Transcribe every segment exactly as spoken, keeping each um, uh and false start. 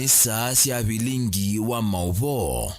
Saa sya vilingi wa maũvoo.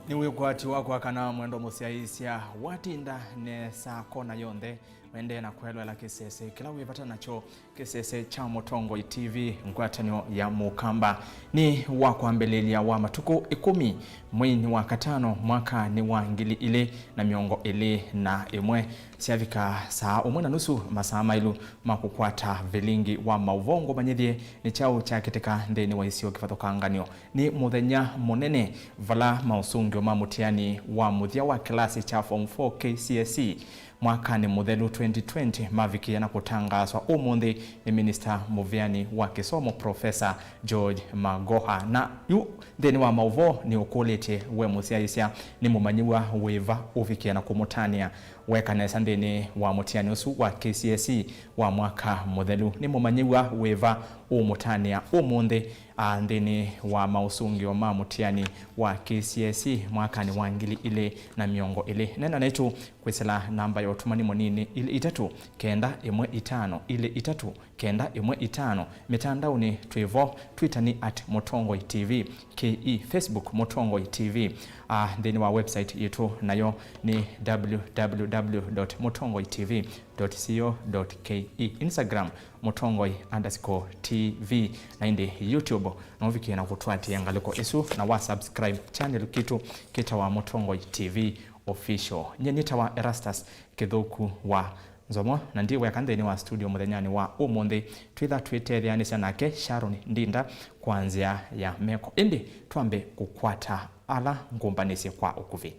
Nĩ wĩkwatyo wakwa kana mwendwa mũsyaĩĩsya watinda nesa kona yonthe, ũendee na kwelwela kĩsese kĩla wĩ vata nakyo. Kĩsese kya Mũtongoi T V, ngwatanĩo ya Mũkamba, nĩ wa kwambĩlĩlya wa matukũ ĩkũmi, mweinĩ wa katano, mwakanĩ wa ngili ilĩ na mĩongo ĩlĩ na ĩmwe. Syavika saa ũmwe na nusu, masaa maĩlu ma kũkwata vilingi wa maũvoo, ngũmanyĩthye nĩ kyaũ kyakĩtĩka nthĩnĩ wa isio kĩvathũkanganyo. Nĩ mũthenya mũnene vala maũsũngĩo ma mũtiani wa mũthya wa kĩlasi kya Form four K C S E mwakanĩ mũthelu twenty twenty mavikĩe na kũtangaaswa ũmũnthĩ nĩ minista mũveani wa kĩsomo, Profesa George Magoha. Na yu nthĩnĩ wa maũvoo nĩũkũlĩtye we mũsyaĩĩsya, nĩ mũmanyĩw'a wĩva ũvikĩe na kũmũtanĩa? Weka nesa nthĩnĩ wa mũtiani ũsu wa K C S E wa mwaka mũthelu, nĩ mũmanyĩw'a wĩva ũũmũtanĩa ũmũnthĩ? A, nthĩnĩ wa maũsũngĩo ma mũtiani wa K C S E mwakanĩ wa ngili ilĩ na mĩongo ĩlĩ, neena naitũ kwĩsĩla namba ya ũtũmani mũnini ilĩ itatũ kenda ĩmwe itano ilĩ itatũ kenda ĩmwe itano. Mĩtandaonĩ twĩ vo, Twitter nĩ at Mũtongoi T V K E, Facebook Mũtongoi T V. A, nthĩnĩ wa website yitũ nayo nĩ w w w dot mũtongoi t v dot co dot k e, Instagram Mũtongoi underscore T V, na ĩndĩ YouTube no ũvikĩe na kũtũatĩĩa ngalĩko ĩsu na wa subscribe channel kitũ kĩtawa Mũtongoi T V Official. Nyie nĩtawa Erastus Kĩthũku wa Nzomo, na ndi weka nthĩnĩ wa studio mũthenyanĩ wa ũmũnthĩ. Twĩtha twĩtetheanĩsya nake Sharon Ndinda kwa nzĩa ya meko. Ĩndĩ twambe kũkwata ala ngũmbanĩsye kwa ũkuvĩ.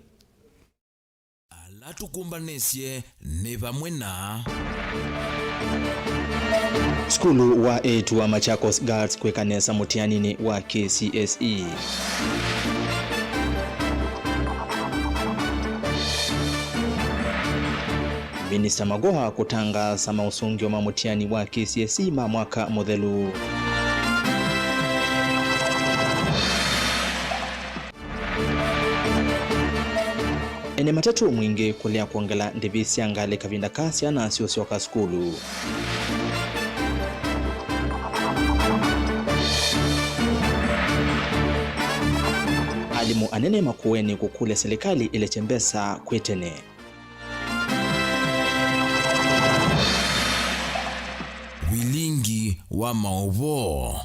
Ala tũkũmbanĩsye nĩ vamwe na. Sukulu wa eĩtu wa Machakos Girls kwĩka nesa mũtianinĩ wa K C S E. Minista Magoha kũtangaasa maũsũngĩo ma mũtiani wa K C S E ma mwaka mũthelu. Ene matatũ mwingĩ kũlea kwongela ndĩvi sya ngalĩ kavinda ka syana syũsyoka sukulu. Alimũ anene Makueni kũkũlya silikalĩ ĩlekye mbesa kwĩ tene. Vilingi wa maũvoo.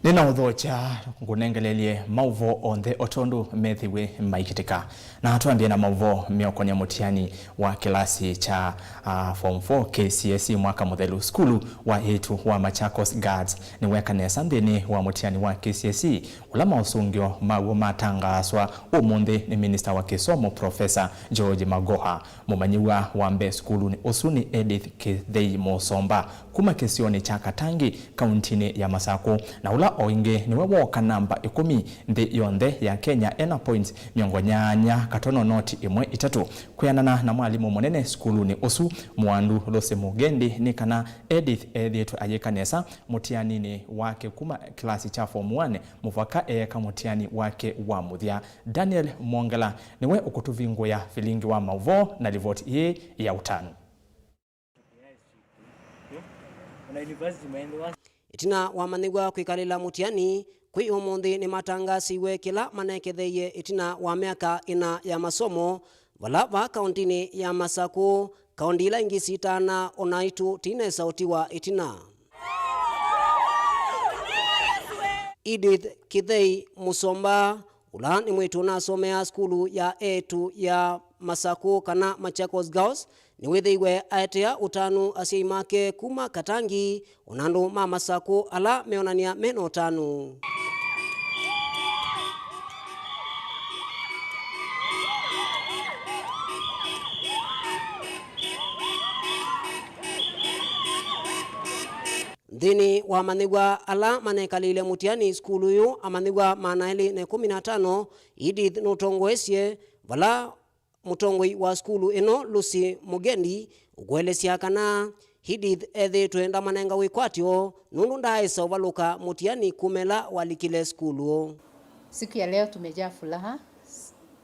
Nĩnaũthokya ngũnengelelye maũvoo onthe o tondũ methĩwe maikĩtĩka. Na twambie na maũvoo meũkonĩa mũtiani wa kĩlasi kya, ah, Form four K C S E mwaka mũthelu. Sukulu wa eĩtu wa Machakos Girls nĩweka nesa nthĩnĩ wa mũtiani wa K C S E, ũla maũsũngĩo maw'o matangaaswa ũmũnthĩ nĩ minista wa kĩsomo, Profesa George Magoha. Mũmanyĩw'a wa mbee sukulunĩ ũsu nĩ Edith Kĩthei Mũsomba kuma kĩsionĩ kya Katangi, kauntinĩ ya Masakũ, na ũla o ĩngĩ nĩwe wooka namba ĩkũmi nthĩ yonthe ya Kenya ena points mĩongo nyanya katono noti ĩmwe itatũ. Kwĩanana na mwalimũ mũnene sukulunĩ ũsu, Mwandu Lucy Mugendi, nĩ kana Edith ethĩĩtwe ayĩka nesa mũtianinĩ wake kuma kĩlasi kya Form one mũvaka eeka mũtiani wake wa mũthya. Daniel Mwongela nĩwe ũkũtũvingũĩa vilingi wa maũvoo na livoti ĩĩ ya ũtanu. Ĩtina wamanyĩw'a kwĩkalĩla mũtiani, kwĩ ũmũnthĩ nĩmatangaasiw'e kĩla maneketheie ĩtina wa myaka ĩna ya masomo, vala vaa kauntinĩ ya Masakũ, kaunti ila ingĩ sitana o naitũ tinesa ũtiwa ĩtina. Edith Kĩthei Mũsomba, ũla nĩ mwĩĩtu ũnasomeaa sukulu ya eĩtu ya Masakũ kana Machakos Girls, nĩwĩthĩiwe aetea ũtanu asyai make kuma Katangi, o na andũ ma Masakũ ala meonany'a me na ũtanu. Nthĩnĩ wa amanyĩw'a ala manekalĩile mũtiani sukulu ũyũ, amanyĩw'a maana elĩ na ĩkũmi na atano, Edith nũtongoesye, vala mũtongoi wa sukulu ĩno, Lucy Mugendi, ũkũelesya kana Edith ethĩĩtwe ndamanenga wĩkwatyo nũndũ ndaaĩsa ũvalũka mũtiani kuma ĩla walikile sukulu. Siku ya leo tumejaa furaha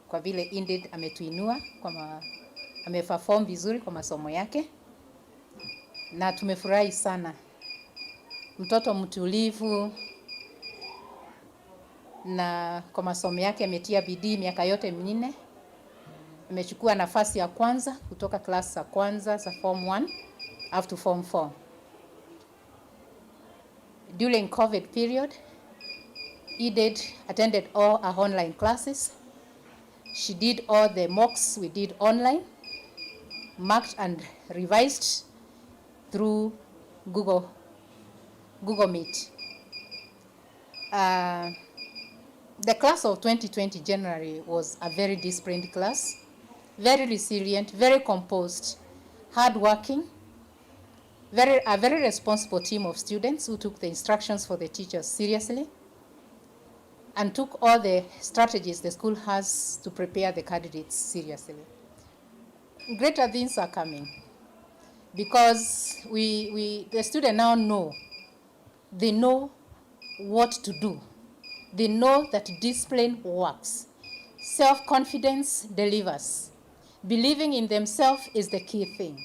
kwa vile Edith ametuinua kwa ma-, Ameperform vizuri kwa masomo yake na tumefurahi sana. Mtoto mtulivu, na kwa masomo yake ametia bidii miaka yote minne. Amechukua nafasi ya kwanza kutoka class za kwanza za form one up to form four. During covid period, he did attended all our online classes. She did all the mocks we did online, marked and revised through Google, Google Meet. Uh, the class of twenty twenty generally was a very disciplined class, very resilient, very composed, hardworking, very, a very responsible team of students who took the instructions for the teachers seriously and took all the strategies the school has to prepare the candidates seriously. Greater things are coming because we, we, the student now know, they know what to do. They know that discipline works. Self-confidence delivers. Believing in themselves is the key thing.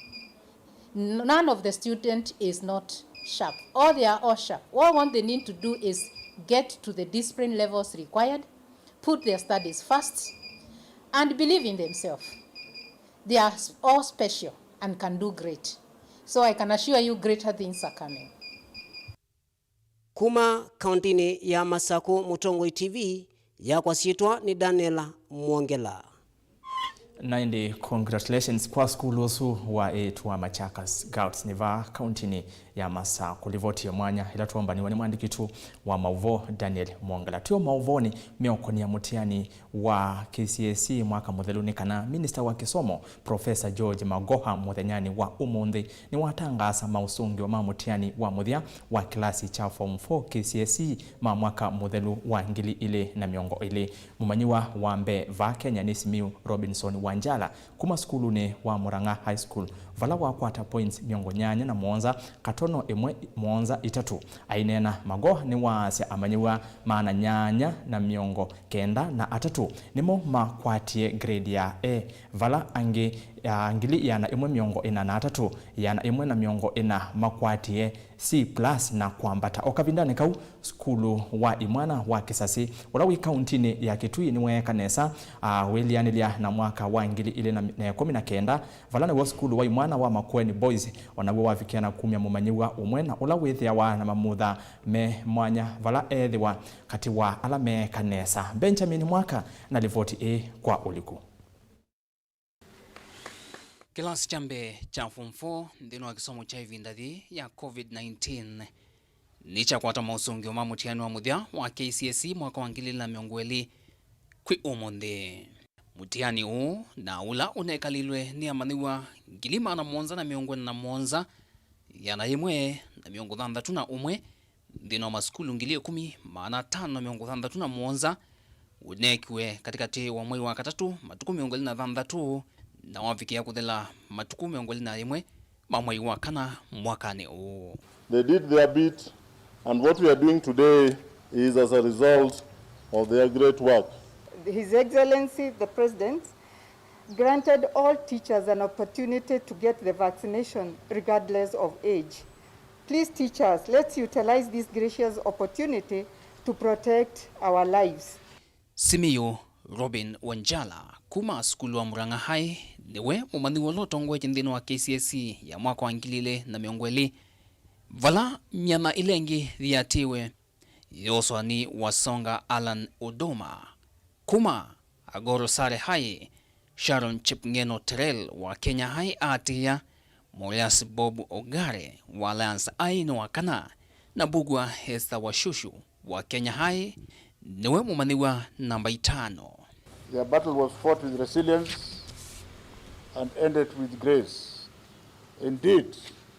None of the student is not sharp. All, they are all sharp. All what they need to do is get to the discipline levels required, put their studies first, and believe in themselves. They are all special and can do great. So I can assure you greater things are coming. Kuma kauntinĩ ya Masakũ, Mũtongoi T V, yakwa syĩtwa nĩ Daniel Mwongela. Na ĩndĩ congratulations kwa sukulu ũsu wa eĩtu wa Machakos Girls nĩ vaa kauntinĩ ya Masakũ. Livoti ya mwanya ĩla twombaniwe nĩ mwandĩki witũ wa maũvoo Daniel Mwongela. Twĩ o maũvoonĩ meũkonia mũtiani wa K C S E mwaka mũthelu nĩ kana minista wa kĩsomo Professor George Magoha mũthenyanĩ wa ũmũnthĩ nĩwatangaasa maũsũngĩo ma mũtiani wa mũthya wa kĩlasi kya Form four K C S E ma mwaka mũthelu wa ngili ilĩ na mĩongo ĩlĩ. Mũmanyĩw'a wa mbee vaa Kenya nĩ Simiyu Robinson Wanjala kuma sukulunĩ wa Murang'a High School, vala wakwata points mĩongo nyanya na mũonza katono ĩmwe mũonza itatũ. Aineena, Magoha nĩwaasya amanyĩw'a maana nyanya na mĩongo kenda na atatũ nĩmo makwatie grade ya A, vala angĩ, ah, ngili ĩana ĩmwe mĩongo ĩna na atatũ, ĩana ĩmwe na mĩongo ĩna makwatie C plus na kwambata. O kavindanĩ kau, sukulu wa imwana wa Kisasi, ũla wĩ kauntinĩ ya Kitui, nĩweeka nesa, ah, wĩlĩanĩlya na mwaka wa ngili ilĩ na ĩkũmi na kenda, vala nĩw'o sukulu wa imwana wa Makueni Boys o naw'o wavikĩana kumya mũmanyĩw'a ũmwe, na ũla wĩthĩawa na mamutha me mwanya vala eethĩwa katĩ wa ala meeka nesa. Benjamin Mwaka na livoti ĩĩ kwa ũliku. Kĩlasi kya mbee kya Form four nthĩnĩ wa kĩsomo kya ĩvinda yĩĩ ya covid nineteen nĩkyakwata maũsũngĩo ma mũtiani wa mũthya wa K C S E mwaka wa ngili ilĩ na mĩongo ĩlĩ kwĩ ũmũnthĩ. Mũtiani ũũ na ũla ũnekalilwe nĩ amanyĩw'a ngili maana mũonza na mĩongo ĩna na mũonza, ĩana yĩmwe na mĩongo thanthatũ na ũmwe, nthĩnĩ wa masukulu ngili ĩkũmi maana atano na mĩongo thanthatũ na mũonza, ũneekiwe katĩkatĩ wa mwei wa katatũ matukũ mĩongo ĩlĩ na thanthatũ, na wavikĩa kũthela matukũ mĩongo ĩlĩ na ĩmwe ma mwei wa kana mwakanĩ ũũ. They did their bit, and what we are doing today is as a result of their great work. His Excellency the President granted all teachers an opportunity to get the vaccination regardless of age. Please, teachers, let's utilize this gracious opportunity to protect our lives. Simiyu Robin Wanjala kuma sukulu wa Murang'a High nĩwe mũmanyĩw'a ũla ũtongoetye nthĩnĩ wa K C S E ya mwaka wa ngili ilĩ na mĩongo ĩlĩ, vala myanya ĩla ĩngĩ yĩatĩĩwe yoswa nĩ Wasonga Allan Odoma kuma Agoro Sare High, Sharon Chepngeno Terrell wa Kenya High aatĩĩa, Morias Bob Ogare wa Alliance High nĩ wa kana, na Mbugua Esther Washushu wa Kenya High nĩwe mũmanyĩw'a namba itano. Their battle was fought with resilience and ended with grace. Indeed,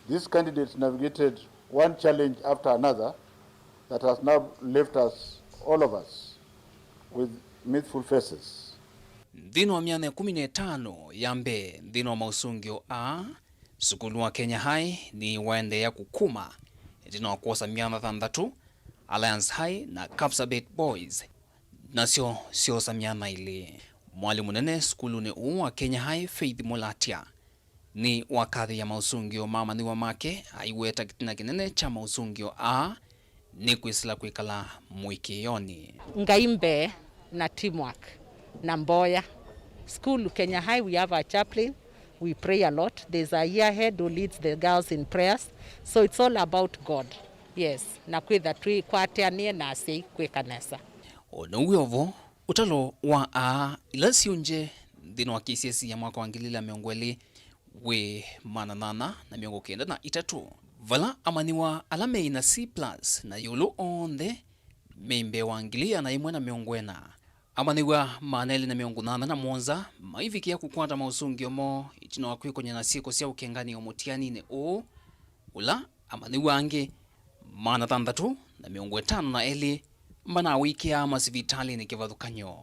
these candidates navigated one challenge after another that has now left us, all of us, with mirthful faces. Nthĩnĩ wa myanya ĩkũmi na ĩtano ya mbee nthĩnĩ wa maũsũngĩo aa, sukulu wa Kenya High nĩwaendeea kũkũma ĩtina wa kwosa myanya thanthatũ, Alliance High na Kapsabet Boys nasyo syoosa myanya ĩlĩ. Mwalimũ mũnene sukulunĩ ũũ wa Kenya High, Faith Mũlatya, nĩwakathĩĩa maũsũngĩo ma amanyĩw'a make, aiweta kĩtina kĩnene kya maũsũngĩo aa nĩ kwĩsĩla kwĩkala mũĩkĩĩonĩ. Ngai mbee na teamwork na mboya. School Kenya High, we have a chaplain, we pray a lot. There's a year head who leads the girls in prayers. So it's all about God. Yes, na kwĩtha twĩkwatĩanĩe na asyai kwĩka nesa. O na ũu wĩ o vo, ũtalo wa aa ila syũngye nthĩnĩ wa K C S E ya mwaka wa ngili ilĩ na mĩongo ĩlĩ wĩ maana nyanya na mĩongo kenda na itatũ, vala amanyĩw'a ala meĩ na C plus na ĩũlũ onthe meĩ mbee wa ngili ĩana yĩmwe na mĩongo ĩna. Amanyĩw'a maana elĩ na mĩongo nyanya na mũonza maivikĩa kũkwata maũsũngĩo moo ĩtina wa kwĩkony'a na syĩko sya ũkenganĩo mũtianinĩ ũũ, ũla amanyĩw'a angĩ maana thanthatũ na mĩongo ĩtano na elĩ manawĩkĩaa masivitalĩnĩ kĩvathũkany'o.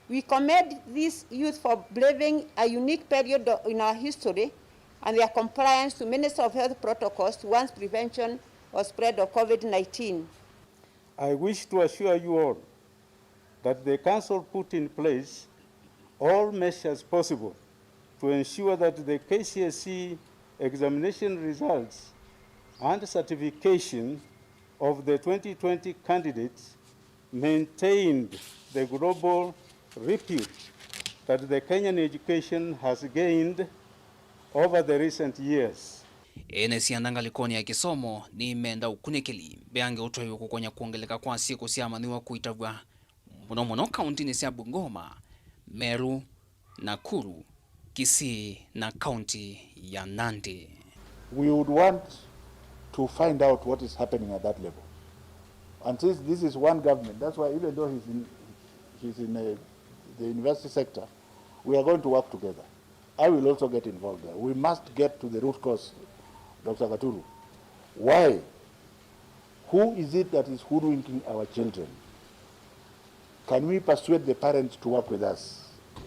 We commend these youth for braving a unique period in our history and their compliance to Ministry of Health protocols to warrant prevention or spread of COVID nineteen. I wish to assure you all that the Council put in place all measures possible to ensure that the K C S E examination results and certification of the twenty twenty candidates maintained the global repute that the Kenyan education has gained over the recent years. Ene syanda ngalĩkonĩ ya kĩsomo nĩmenda ũkunĩkĩli mbeange ũtwaĩwe kũkony'a kwongeleka kwa syĩko sya amanyĩw'a kũitavw'a mũno mũno kauntinĩ sya Bungoma, Meru, Nakuru, Kisii na kaunti ya Nandi. We would want to find out what is happening at that level. And since this is one government, that's why even though he's in, he's in uh, the university sector, we are going to work together. I will also get involved there. We must get to the root cause, Doctor Katuru. Why? Who is it that is hoodwinking our children? Can we persuade the parents to work with us?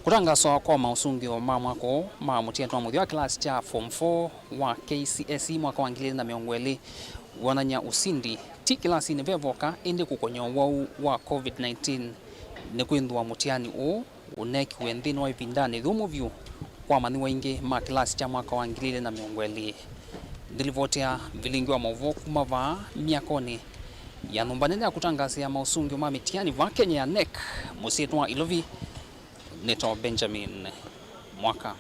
Kũtangaswa kwa maũsũngĩo ma mwaka ũũ ma mũtiani wa mũthya wa kĩlasi kya form four wa K C S E mwaka wa ngili ilĩ na mĩongo ĩlĩ wonany'a ũsindi ti kĩlasinĩ ve voka, ĩndĩ kũkony'a ũwau wa COVID nineteen nĩ kwĩthĩwa mũtiani ũũ ũneekiwe nthĩnĩ wa ĩvindanĩ yũmũ vyũ kwa amanyĩw'a aingĩ ma kĩlasi kya mwaka wa ngili ilĩ na mĩongo ĩlĩ. Ndilivotea vilingi wa maũvoo kuma vaa myakonĩ ya nyũmba nene ya kũtangasĩa maũsũngĩo ma mĩtiani vaa Kenya ya NEC, mũsyĩnĩ wa Ilovi, nĩtawa Benjamin Mwaka.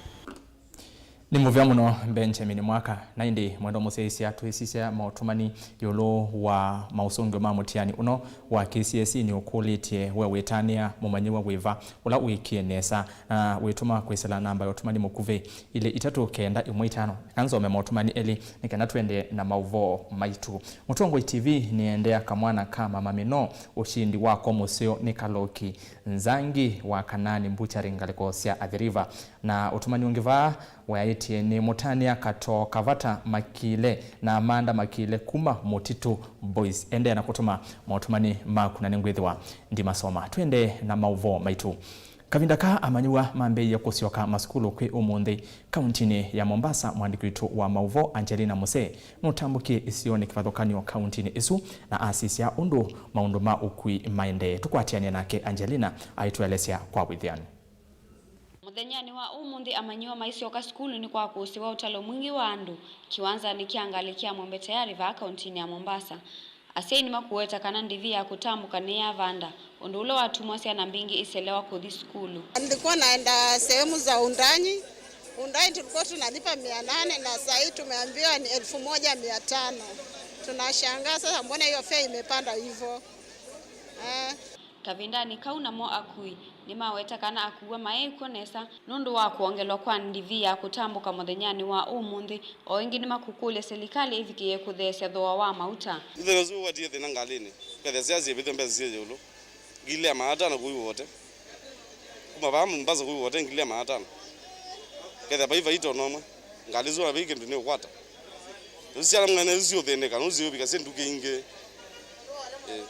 Nĩ mũvea mũno Benjamin Mwaka. Na ĩndĩ mwendwa mũsyaĩĩsya, twĩsisya maũtũmani ĩũlũ wa maũsũngĩo ma mũtiani ũno wa K C S E nĩũkũlĩtye we wĩtanĩa mũmanyĩw'a wĩva ũla ũĩkĩe nesa, na wĩtũma kwĩsĩla namba ya ũtũmani mũkuvĩ ilĩ itatũ kenda ĩmwe itano. Eka nzome maũtũmani elĩ nĩ kana twende na maũvoo maitũ. Mũtongoi T V nĩendea kamwana ka mama mĩnoo, ũsindi wako mũseo nĩ Kaloki Nzangi wa Kanani Mbuchari ngalĩko sya Athi River. Na ũtũmani ũngĩ vaa waĩtye nĩ mũtanĩa Katoo Kavata Makile na Amanda Makile kuma Mũtitũ Boys. Endeea na kũtũma maũtũmani maku na nĩngwĩthĩwa ndimasoma. Twende na maũvoo maitũ. Kavinda kaa amanyĩw'a mambĩĩie kũsyoka masukulu kwĩ ũmũnthĩ. Kauntinĩ ya Mombasa, mũandĩki witũ wa maũvoo Angelina Musee nũtambũkie isionĩ kĩvathũkany'o kauntinĩ ĩsu na asisya ũndũ maũndũ ma ũkui maendee. Tũkwatĩanĩe nake Angelina aitũelesya kwa wĩthĩanu. Mũthenyanĩ wa ũmũnthĩ, amanyĩw'a maisyoka sukulu nĩ kwakũsĩwa ũtalo mwingĩ wa andũ kĩwanzanĩ kya ngalĩ kya Mwembe Tayari vaa kauntinĩ ya Mombasa. Asyai nĩmakũweta kana ndivi ya kũtambũka nĩyavanda, ũndũ ũla watumwa syana mbingĩ iselewa kũthi sukulu. Nilikuwa naenda sehemu za Undanyi. Undanyi tulikuwa tunalipa mia nane na saa hii tumeambiwa ni elfu moja mia tano. Tunashangaa sasa, mbona hiyo fare imepanda hivyo? Eh. Kavindanĩ kau namo akui nĩmaweta kana akuwa maĩ kw'o nesa nũndũ wa kwongelwa kwa ndivi ya kũtambũka mũthenyanĩ wa ũmũnthĩ, o ĩngĩ nĩmakũkũlya silikalĩ ĩvikĩĩe kũtheesya thooa wa mauta. Ithenya ũsu watie thĩna ngalĩnĩ, kethĩa syasye ĩvĩthyo mbesa syĩ ĩũlũ, ngili ya maana atano kũu Wote. Kuma vaa Mombasa kũu Wote ngili ya maana atano. Kethĩa vai vai tona ũmwe, ngalĩ isu vai kĩndũ nĩũkwata. Nĩsyana mwene isu siũthĩnĩka, nũsiũvika syĩ nduka ingĩ. Eh.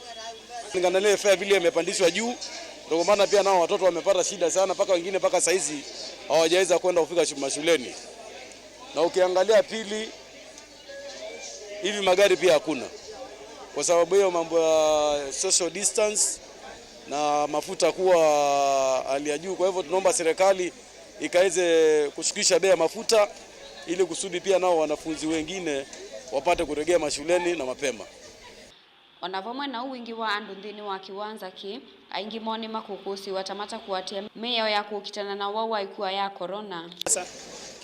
Kulingana na ile fare vile imepandishwa juu, ndio maana pia nao watoto wamepata shida sana, mpaka wengine mpaka saizi hawajaweza kwenda kufika shu-, mashuleni. Na ukiangalia pili, hivi magari pia hakuna. Kwa sababu hiyo mambo ya social distance, Na mafuta kuwa hali ya juu. Kwa hivyo tunaomba serikali ikaweze kushukisha bei ya mafuta ili kusudi pia nao wanafunzi wengine wapate kuregea mashuleni na mapema. O na vamwe na ũu, wingĩ wa andũ nthĩnĩ wa kĩwanza kĩĩ, aingĩ moo nĩmakũkũsĩĩwa ta matakũatĩe mĩao ya kũkitana na ũwau wa ĩkua ya corona. Sasa,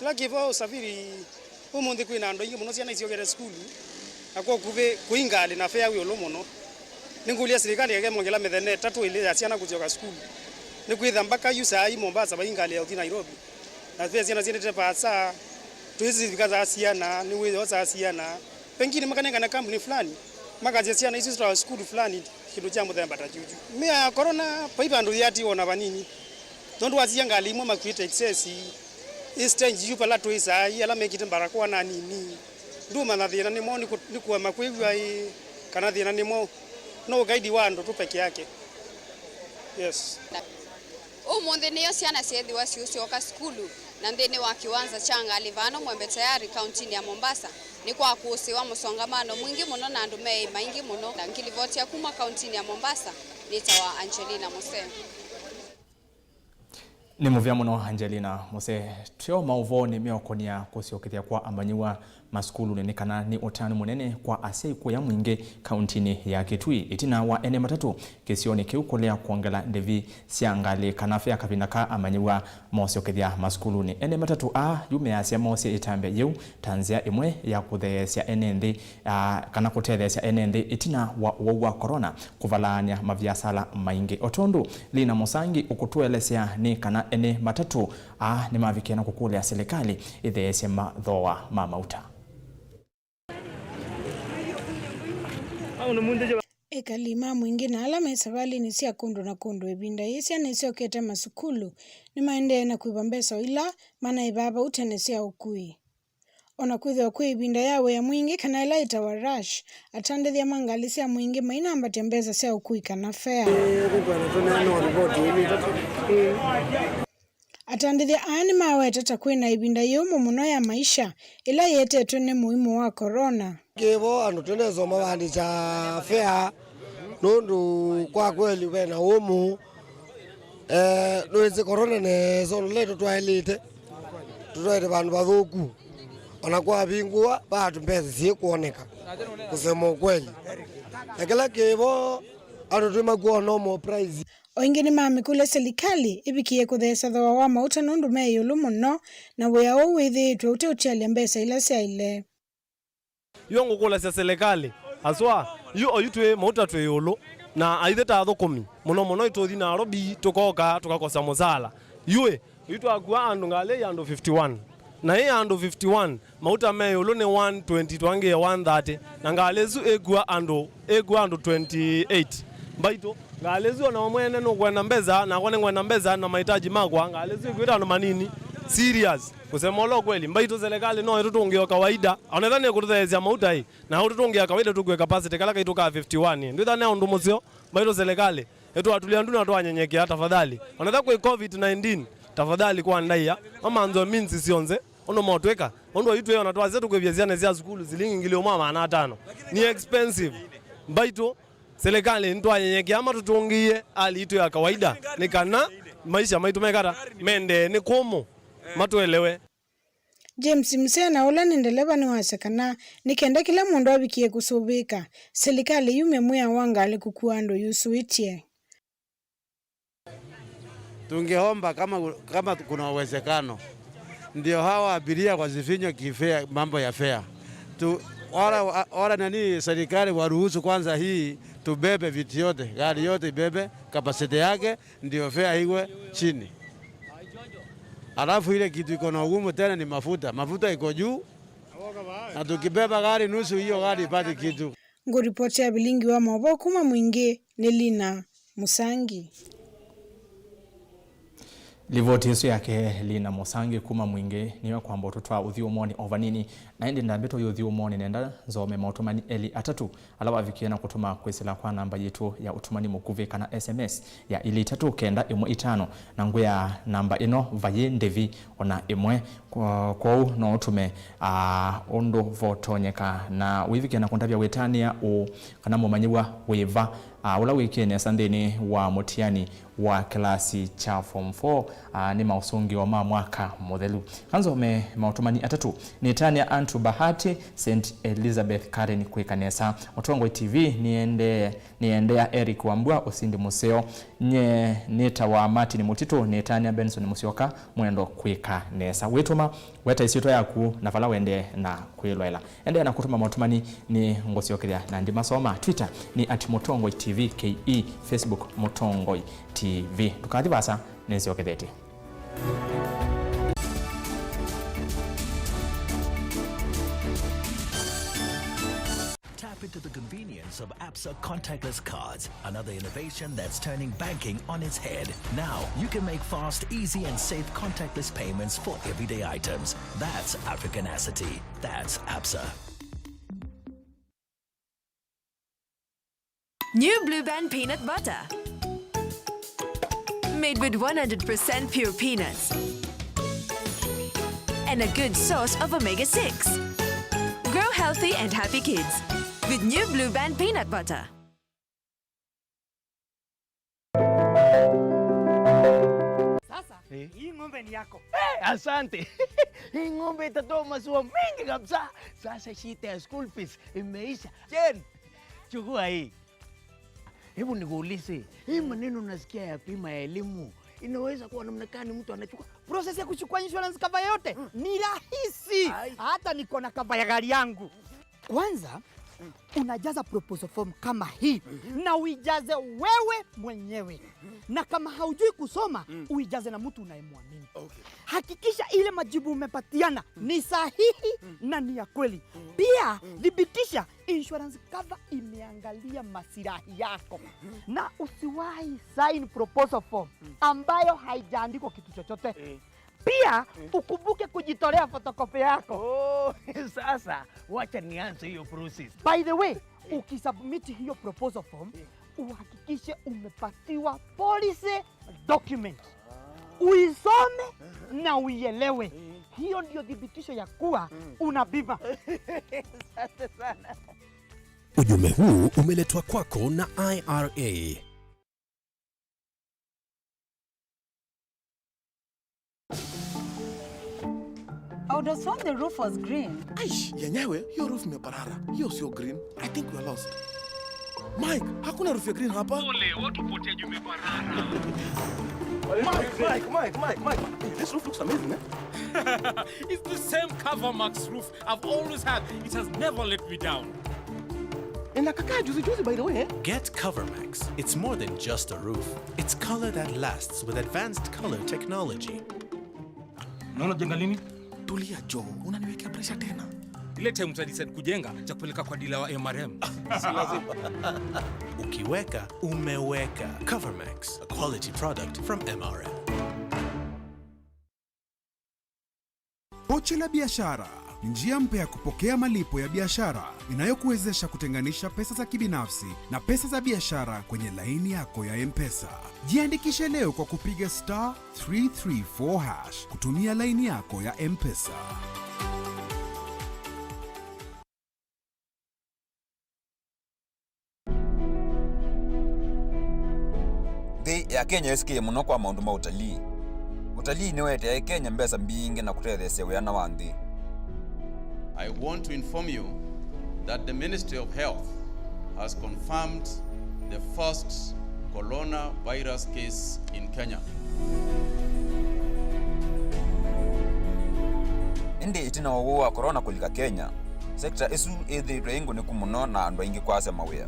kĩla kĩvo ũsaviri, ũmũnthĩ kwĩ na andũ aingĩ mũno, syana isyokete sukulu, na kwa ũkuvĩ kũi ngalĩ na fare wĩ ĩũlũ mũno. Nĩngũlya silikalĩ ĩkekĩe mongela mĩthenya ĩtatũ ĩlĩ ya syana kũsyoka sukulu. Nĩkwĩtha mbaka yu saa ii Mombasa vai ngalĩ ya ũthi Nairobi. Na ve syana syendete vaasa, tũisivika saa siana, nĩwĩoo saa siana. Pengine makanengane kambuni fulani, makasya syana isu sitwawa sukulu fulani, kĩndũ kya mũthemba ta kyuchu. Mĩao ya corona, vai vandũ yĩatiwa o na vanini. Nũndũ wasisya ngalĩ imwe makuĩte excess, ĩ stage yu vala twĩ saa ii, ala mekĩte mbarakoa na nini. Ndũmanya thĩna nĩ mwaũ, nĩ kũ-, nĩ kũema kwĩw'a ĩ, kana thĩna nĩ mwaũ. No ũkaidi wa andũ tu peke yake. Yes. Ũmũnthĩ nĩyo syana syeethĩwa siũsyoka sukulu, na nthĩnĩ wa kĩwanza kya ngalĩ vano Mwembe Tayari, kauntinĩ ya Mombasa, nĩkwakũsĩĩwa mũsongamano mwingĩ mũno na andũ meĩ maingĩ mũno. Na ngilivotia kuma kauntinĩ ya Mombasa, nĩtawa Angelina Muse. Nĩ mũvea mũno, Angelina Muse. Twĩ o maũvoonĩ meũkonia kũsyokethya kwa amanyĩw'a masukulunĩ nĩ kana nĩ ũtanu mũnene kwa asyai kũya mwingĩ kauntinĩ ya Kitui, ĩtina wa ene matatũ kĩsionĩ kĩu kũlea kwongela ndĩvi sya ngalĩ kana fare kavinda ka amanyĩw'a mosyokethya masukulunĩ. Ene matatũ aa yu measya mosie ĩtambya yĩu ta nzĩa ĩmwe ya kũtheesya ene nthĩ, aa, kana kũtetheesya ene nthĩ ĩtina wa ũwau wa corona kũvalaany'a maviasala maingĩ. O tondũ Lina Mũsangi ũkũtũelesya nĩ kana ene matatũ aa nĩmavikie na kũkũlya silikalĩ ĩtheesye mathooa ma mauta. Ekali ma mwingĩ na ala me savalĩnĩ sya kũndũ na kũndũ ĩvinda yĩĩ syana isyokete masukulu nĩmaendee na kwĩva mbesa o ila manaĩvaa vau tene sya ũkui. O na kwĩthĩwa kwĩ ĩvinda ya wĩa mwingĩ kana ĩla yĩtawa rush, atandĩthya ma ngalĩ sya mwingĩ mainambatya mbesa sya ũkui kana fare. Nĩkwenda tũneene o ripoti ĩlĩ ĩtatũ. Atandĩthya aa nĩmaweta ta kwĩ na ĩvinda yĩũmũ mũno ya maisha ĩla ĩetetwe nĩ mũimũ wa corona. Kĩvo andũ tũnesoma vandĩkya fare, nũndũ kwa kweli ve na ũmũ. Eh, nĩwĩsĩ corona nesa ũndũ ĩla ĩtũtwaĩlĩte, tũtwaĩte vandũ vathũku. Ona kwavingũwa, vaa mbesa syĩkwoneka, kusema ukweli. Na kĩla kĩvo, andũ twĩmakw'a o normal price. O ĩngĩ nĩmamĩkũlya silikalĩ ĩvikĩe kũtheesya thooa wa mauta nũndũ me ĩũlũ mũno, na wĩa ũũ wĩthĩĩtwe ũteũtialya mbesa ila syaĩle. Yu ngũkũlasya silikalĩ, aswa, yu oyu twĩ mauta twĩ ĩũlũ, na aithe ta athũkũmi, mũno mũno ĩtũthi Nairobi, tũkoka, tũkakosa mũsala. Yuĩ, yu twakua andũ ngalĩ ya andũ fifty-one. Na ĩ ya andũ fifty-one, mauta me ĩũlũ nĩ one twenty, twangĩe one thirty. Na ngalĩ ĩsu ĩkua andũ, ĩkua andũ twenty-eight. Mbaitũ, ngalĩ ĩsu ona we mwene nũkwenda mbesa, nakwa nĩngwenda mbesa na mahitaji makwa, ngalĩ ĩsu ĩkuĩte andũ manini. Serious. Kusema ũla ukweli, mbaitũ silikalĩ no ĩtũtũngĩe o kawaida. Ona ĩtha nĩkũtũtheesya mauta ĩ, na ũtũtũngĩa kawaida tũkue capacity kala kaitũ ka fifty-one. Ndwĩtha nĩ ũndũ mũseo, mbaitũ silikalĩ. Ĩtwatulya ndu na twanyenyekea, tafadhali. Ona ĩtha kwĩ covid nineteen, tafadhali kwa ndaĩa, mamanthwe means syonthe, ũndũ motwĩka. Ũndũ oyu twĩ ona twasya tũkwĩvya syana sya sukulu silingi ngili ũmwe na maana atano. Ni expensive. Mbaitũ, silikalĩ nĩtwanyenyekea matũtũngĩie hali itũ ya kawaida, nĩ kana maisha maitũ mekata, mendee nĩ kũmũ, matũelewe. James Msena, ũla nĩ ndeleva, nĩwasya kana nĩ kenda kĩla mũndũ avikie kũsũvĩĩka, silikalĩ yumye mwĩao wa ngalĩ kũkua andũ yusũĩtye. Tungeomba kama, kama kuna uwezekano, ndio hawa abiria wasifinywe kifare, mambo ya fare. Tu, wala, wala nani, serikali waruhusu kwanza hii tubebe vitu yote, gari yote ibebe capacity yake, ndio fare iwe chini. Alafu ile kitu iko na ugumu tena ni mafuta. Mafuta iko juu. Na tukibeba gari nusu, hiyo gari ipati kitu. Ngũripoti ya vilingi wa maũvoo kuma Mwingĩ nĩ Lina Mũsangi. Livoti ĩsu yake Lina Mũsangi kuma Mwingĩ nĩyo kwamba ũtũtwaa ũthyũmũonĩ o vanini, na ĩndĩ ndambĩtwe ũyĩ ũthyũmũonĩ nenda nzome maũtũmani elĩ atatũ ala wavikie na kũtũma kwĩsĩla kwa namba yitũ ya ũtũmani mũkuvĩ kana S M S ya ilĩ itatũ kenda ĩmwe itano, na ngwĩa namba ĩno vayĩ ndĩvi ona ĩmwe. Kwa-, kwoou no ũtũme, aa, ũndũ votonyeka na wĩvike na kũndavya wĩtanĩa ũũ kana mũmanyĩw'a wĩva, a, ũla wĩkie nesa nthĩnĩ wa mũtiani wa kĩlasi kya form four, a, nĩ maũsũngĩo ma mwaka mũthelu. Kanzome maũtũmani atatũ. Nĩtanĩa Andrew Bahati, Saint Elizabeth Karen kwĩka nesa. Mũtongoi T V nĩendee, nĩendea Eric Wambua ũsindi mũseo. Nye nĩtawa Martin Mũtitũ, nĩtanĩa Benson Mũsyoka Mwendo kwĩka nesa. Wĩtũma, weta ĩsyĩtwa yaku na vala wendee na kwĩloela. Endeea na kũtũma maũtũmani, nĩ ngũsyokethya na ndimasoma. Twitter nĩ at Mũtongoi T V K E, Facebook Mũtongoi T V. Ndũkathi vaasa, nĩsyokethetye. Tap into the convenience of ABSA contactless cards, another innovation that's turning banking on its head. Now, you can make fast, easy, and safe contactless payments for everyday items. That's Africanacity. That's ABSA. New Blue Band peanut butter. Made with one hundred percent pure peanuts. And a good source of omega six. Grow healthy and happy kids with new Blue Band peanut butter. Sasa, eh, hii ng'ombe ni yako. Eh, asante. Hii ng'ombe itatoa maziwa mengi kabisa. Sasa shida ya school fees imeisha. Jen, chukua hii. Hebu nikuulize, hii maneno nasikia ya bima ya elimu, inaweza kuwa namna gani mtu anachukua? Process ya kuchukua insurance cover yote ni rahisi. Ai. Hata niko na cover ya gari yangu. Kwanza, unajaza proposal form kama hii, na uijaze wewe mwenyewe. Na kama haujui kusoma, uijaze na mtu unayemwamini. Okay. Hakikisha ile majibu umepatiana ni sahihi na ni ya kweli. Pia, thibitisha insurance cover imeangalia masilahi yako. Na usiwahi sign proposal form ambayo haijaandikwa kitu chochote. Eh. Pia, ukumbuke kujitolea photocopy yako. Oh, sasa, wacha nianze hiyo process. By the way, ukisubmit hiyo proposal form, uhakikishe umepatiwa policy document. Uisome na uielewe. Hiyo ndio thibitisho ya kuwa una bima. Asante sana. Ujumbe huu umeletwa kwako na I R A. I would have sworn the roof was green. Aish, yenyewe, hiyo roof imeparara. Hiyo sio green. I think we are lost. Mike, hakuna roof ya green hapa. Pole, watu potea juu imeparara. Mike, Mike, Mike, Mike, Mike. Hey, this roof looks amazing, eh? It's the same Covermax roof I've always had. It has never let me down. Inakaa juzi juzi, by the way, eh? Get Covermax. It's more than just a roof. It's color that lasts with advanced color technology. Unaona jenga lini? Tulia, Joe. Unaniwekea pressure tena. Ile time uta decide kujenga, cha kupeleka kwa dealer wa M R M. Si lazima. Ukiweka, umeweka. Covermax, a quality product from M R M. Pochi la Biashara ni njia mpya ya kupokea malipo ya biashara inayokuwezesha kutenganisha pesa za kibinafsi na pesa za biashara kwenye laini yako ya M-Pesa. Jiandikishe leo kwa kupiga star three three four hash kutumia laini yako ya M-Pesa. Nthĩ ya Kenya yĩsĩkĩe mũno kwa maũndũ ma ũtalii. Ũtalii nĩweteae Kenya mbesa mbingĩ na kũtetheesya wĩana wa nthĩ. I want to inform you that the Ministry of Health has confirmed the first coronavirus case in Kenya. Ĩndĩ ĩtina wa ũwau wa corona kũlika Kenya, sekta ĩsu ĩthĩĩtwe ĩ ngũnĩku mũno na andũ aingĩ kwasya mawĩa.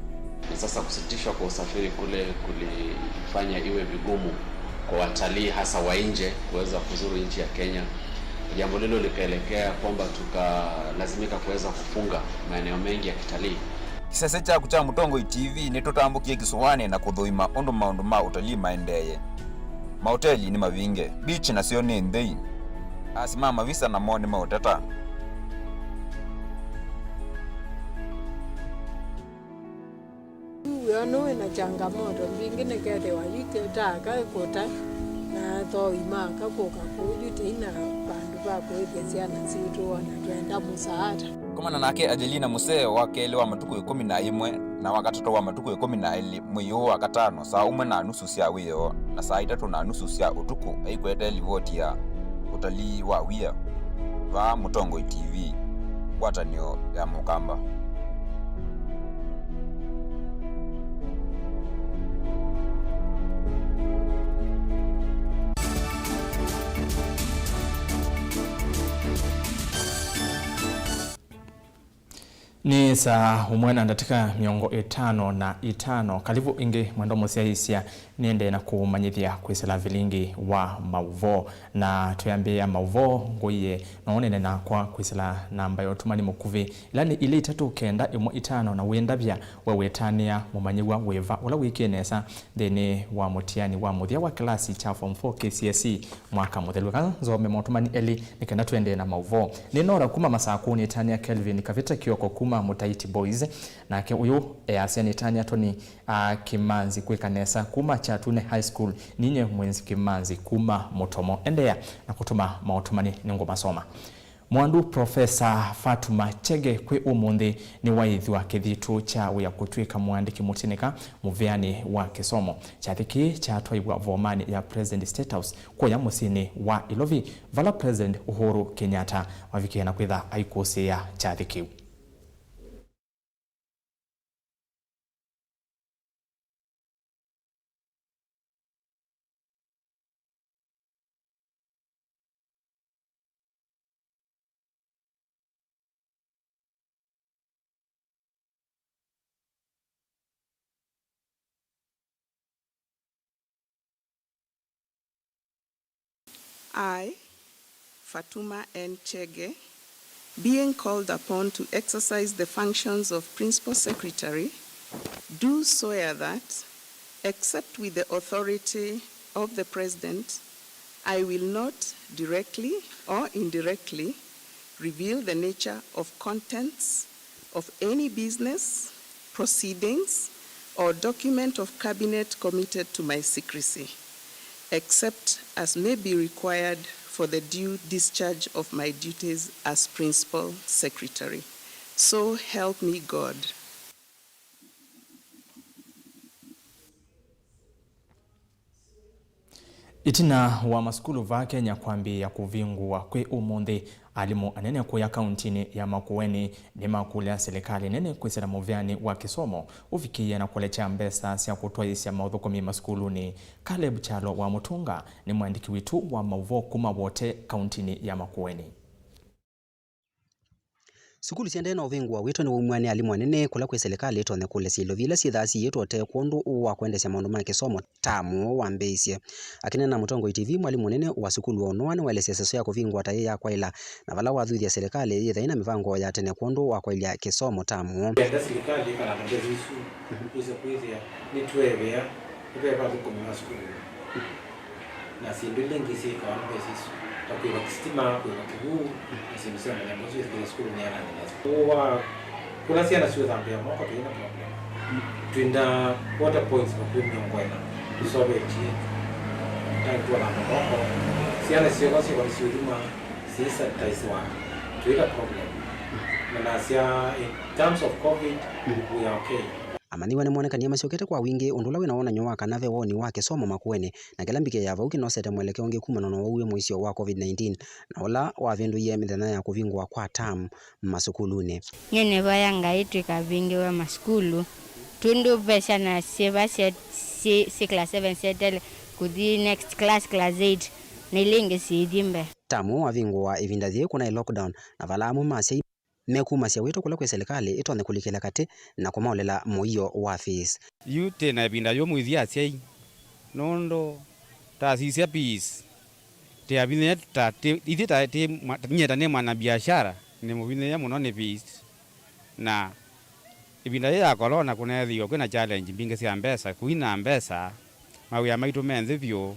Na sasa kusitishwa kwa usafiri kule kulifanya iwe vigumu kwa watalii hasa wa nje kuweza kuzuru nchi ya Kenya. Jambo lilo likaelekea kwamba tukalazimika kuweza kufunga maeneo mengi ya kitalii. Kĩsese kyaku kya Mũtongoi T V nĩtũtambũkie kĩsũanĩ na kũthũima ũndũ maũndũ ma ũtalii maendeeye. Maoteli nĩ mavinge, beach nasyo nĩ nthei. Asi ma mavisa namo nĩmaũteta. Wĩa ũno wĩna changamoto mbingĩ, nĩkethĩwa yu kĩtaa kaikũta na athoi maka kũka kũu yu tei na vandũ va kũĩthya syana sitũ, ona twenda mũsaata. Komana nake Angelina Musee wa kelĩ wa matukũ ĩkũmi na ĩmwe Na Wakatatũ wa matukũ ĩkũmi na elĩ, mwei ũũ wa katano, saa ũmwe na nusu sya wĩoo na saa itatũ na nusu sya ũtukũ, aikwete livoti ya ũtalii wa wia vaa Mũtongoi T V, ngwatanĩo ya Mũkamba. Nĩ saa ũmwe na ndatĩka mĩongo ĩtano na itano. Kalivu ĩngĩ mwendwa mũsyaĩĩsya, nĩendee na kũmanyĩthya kwĩsĩla vilingi wa maũvoo. Na twĩambĩĩa maũvoo, ngũie no ũnene nakwa kwĩsĩla namba ya ũtũmani mũkuvĩ, ĩla nĩ ilĩ itatũ kenda ĩmwe itano, na wĩndavya we wĩtanĩa mũmanyĩw'a wĩva ũla wĩkie nesa nthĩnĩ wa mũtiani wa mũthya wa kĩlasi kya form four K C S E mwaka mũthelu. Eka nzome maũtũmani elĩ nĩ kenda tũendee na maũvoo. Nĩ Nora kuma Masakũ, nĩtanĩa Kelvin Kavita Kioko kuma Mutaiti Boys, nake ũyũ easya nĩtanĩa Tony, a, Kimanzi kwĩka nesa kuma Kyatune High School, ninye Mwinzi Kimanzi kuma Mũtomo. Endeea na kũtũma maũtũmani nĩngũmasoma. Mwandu Profesa Fatuma Chege kwĩ ũmũnthĩ nĩwaĩthw'a kĩthitũ kya wĩa kũtw'ĩka mũandĩki mũtinĩka mũvĩanĩ wa kĩsomo. Kyathĩ kĩĩ kyatwaiwa vomanĩ ya President State House kũya mũsyĩnĩ wa Ilovi, vala President Uhuru Kenyatta wavikie na kwĩtha aikũsĩĩa kyathĩ kĩu. I, Fatuma N Chege, being called upon to exercise the functions of Principal Secretary, do swear that, except with the authority of the President, I will not directly or indirectly reveal the nature of contents of any business, proceedings, or document of cabinet committed to my secrecy, except as may be required for the due discharge of my duties as Principal Secretary. So help me God. Ĩtina wa masukulu vaa Kenya kwambĩĩa kũvingũwa kwĩ ũmũnthĩ, alimũ anene kũya kauntinĩ ya Makueni nĩmakũlya silikalĩ nene kwĩsĩla mũvĩanĩ wa kĩsomo ũvikĩĩe na kũlekya mbesa sya kũtwaĩĩsya maũthũkũmi masukulunĩ. Caleb Kyalo wa Mũtũnga nĩ mũandĩki witũ wa maũvoo kuma Wote, kauntinĩ ya Makueni. Sukulu siendee na ũvingũa wĩtwe nĩwaumw'a nĩ alimũ anene kũla kwĩ silikalĩ ĩtonye kũlesya ilovi ila syĩthaa siĩtwe ũtee kwondũ wa kũendesya maũndũ ma kĩsomo tamu wambĩĩisye. Akĩneena na Mũtongoi T V, mwalimũ mũnene wa sukulu wa Ũnoa nĩwaelesya ĩseso ya kũvingũa ta yĩ ya kwaĩla, na vala wathuthya silikalĩ yĩthe ĩna mĩvango ya tene kwondũ wa kwaĩlya kĩsomo tamu. Enda silikalĩ ĩkala na mbesa isu, yĩse kwĩthĩa nĩtweevea, nĩtweeva athũkũmi ma sukulu. Na syĩndũ ila ingĩ syĩkawa nĩ mbesa isu, ta kũĩva kĩsitima, kũĩva kĩw'ũ, na syĩndũ sya mũthemba ũsu, ĩthukĩĩsya sukulu nĩyanangĩnĩasya. Ũũ wa kũla syana siũthambĩa moko tũi na problem. Twĩ na water points vakuvĩ mĩongo ĩna tũsovetye, tangi twa ũthamba moko. Syana syĩũka syĩkwa nĩsiũthima, syĩsanitizewa, tũi na problem. Na nasya, in terms of covid, we are okay. Amanyĩw'a nĩmonekanie masyokete kwa wingĩ, ũndũ ũla wĩna wonany'o wa kana ve woni wa kĩsomo Makueni, na kĩla mbikĩ ya vau kĩnosete mwelekeo ũngĩ kumana na ũwau wĩ mũisyo wa covid nineteen, na ũla wavĩndũie mĩthenya ya kũvingũa kwa term masukulunĩ. Nyie nĩvoya Ngai tũikavingĩwe masukulu, tondũ ve syana syĩva syĩ, syĩ, syĩ class seven syeteele kũthi next class, class eight, na ila ingĩ syĩithi mbee. Term wavingũa ĩvinda yĩĩ kũnaĩ lockdown, na vala amwe ma asyai mekumasya wĩto kũla kwĩ silikalĩ ĩtonye kũlikĩla katĩ na kũmaũlela mũio wa fees. Yu twĩ na ĩvinda yũmũ ithyĩ asyai, nũndũ twasisya fees, twĩ avinyĩĩe ta, twĩ, ithyĩ ta, twĩ mwa-, nyie ta nĩ mwana biashara, nĩ mũvinyĩĩe mũno nĩ fees. Na ĩvinda yĩĩ ya corona kũneethĩiwe kwĩna challenge mbingĩ sya mbesa, kũina mbesa, mawĩa maitũ me nthĩ vyũ,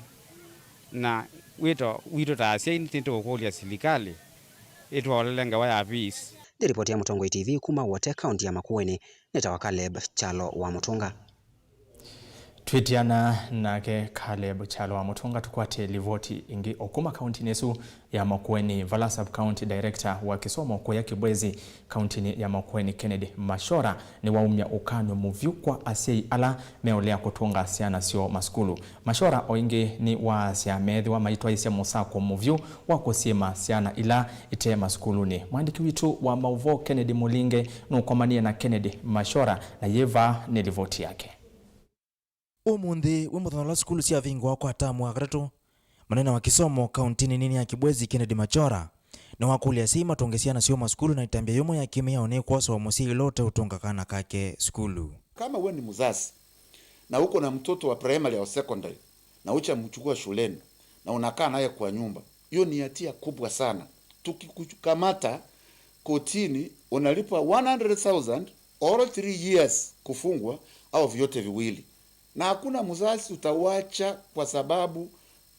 na wĩto witũ ta asyai nĩtũkũlya silikalĩ ĩtũolele ngewa ya fees. Nĩ ripoti ya Mũtongoi T V kuma Wote, kaunti ya Makueni, nĩtawa Caleb Kyalo wa Mũtũnga. Twĩtiana nake Caleb Kyalo wa Mũtũnga, tũkwate livoti ĩngĩ o kuma kauntinĩ ĩsu ya Makueni, vala Sub County Director wa kĩsomo kũya Kibwezi kauntinĩ ya Makueni, Kennedy Machora, nĩwaumya ũkany'o mũvyũ kwa asyai ala meũlea kũtũnga syana syoo masukulu. Machora o ĩngĩ nĩwaasya meethĩwa maitwaĩĩsya mũsako mũvyũ wa kũsyĩma syana ila ite masukulunĩ. Mwandĩki witũ wa maũvoo Kennedy Mũlinge nũkomanie na Kennedy Machora, na yĩĩ vaa nĩ livoti yake. Ũmũnthĩ wĩ mũthenya ũla sukulu syavingũawa kwa tamu wa katatũ, mũnene wa kĩsomo kauntinĩ nini ya Kibwezi, Kennedy Machora, nĩwakũlya asyai matũnge syana syoo masukulu na ĩtambya yũmwe ya kĩmĩao nĩ kwosa o mũsyai ũla ũteũtũnga kana kake sukulu. Kama wewe ni mzazi na uko na mtoto wa primary au secondary na uchamchukua shuleni na unakaa naye kwa nyumba, hiyo ni hatia kubwa sana. Tukikukamata kotini, unalipwa one hundred thousand or three years kufungwa au vyote viwili. Na hakuna mzazi utawacha kwa sababu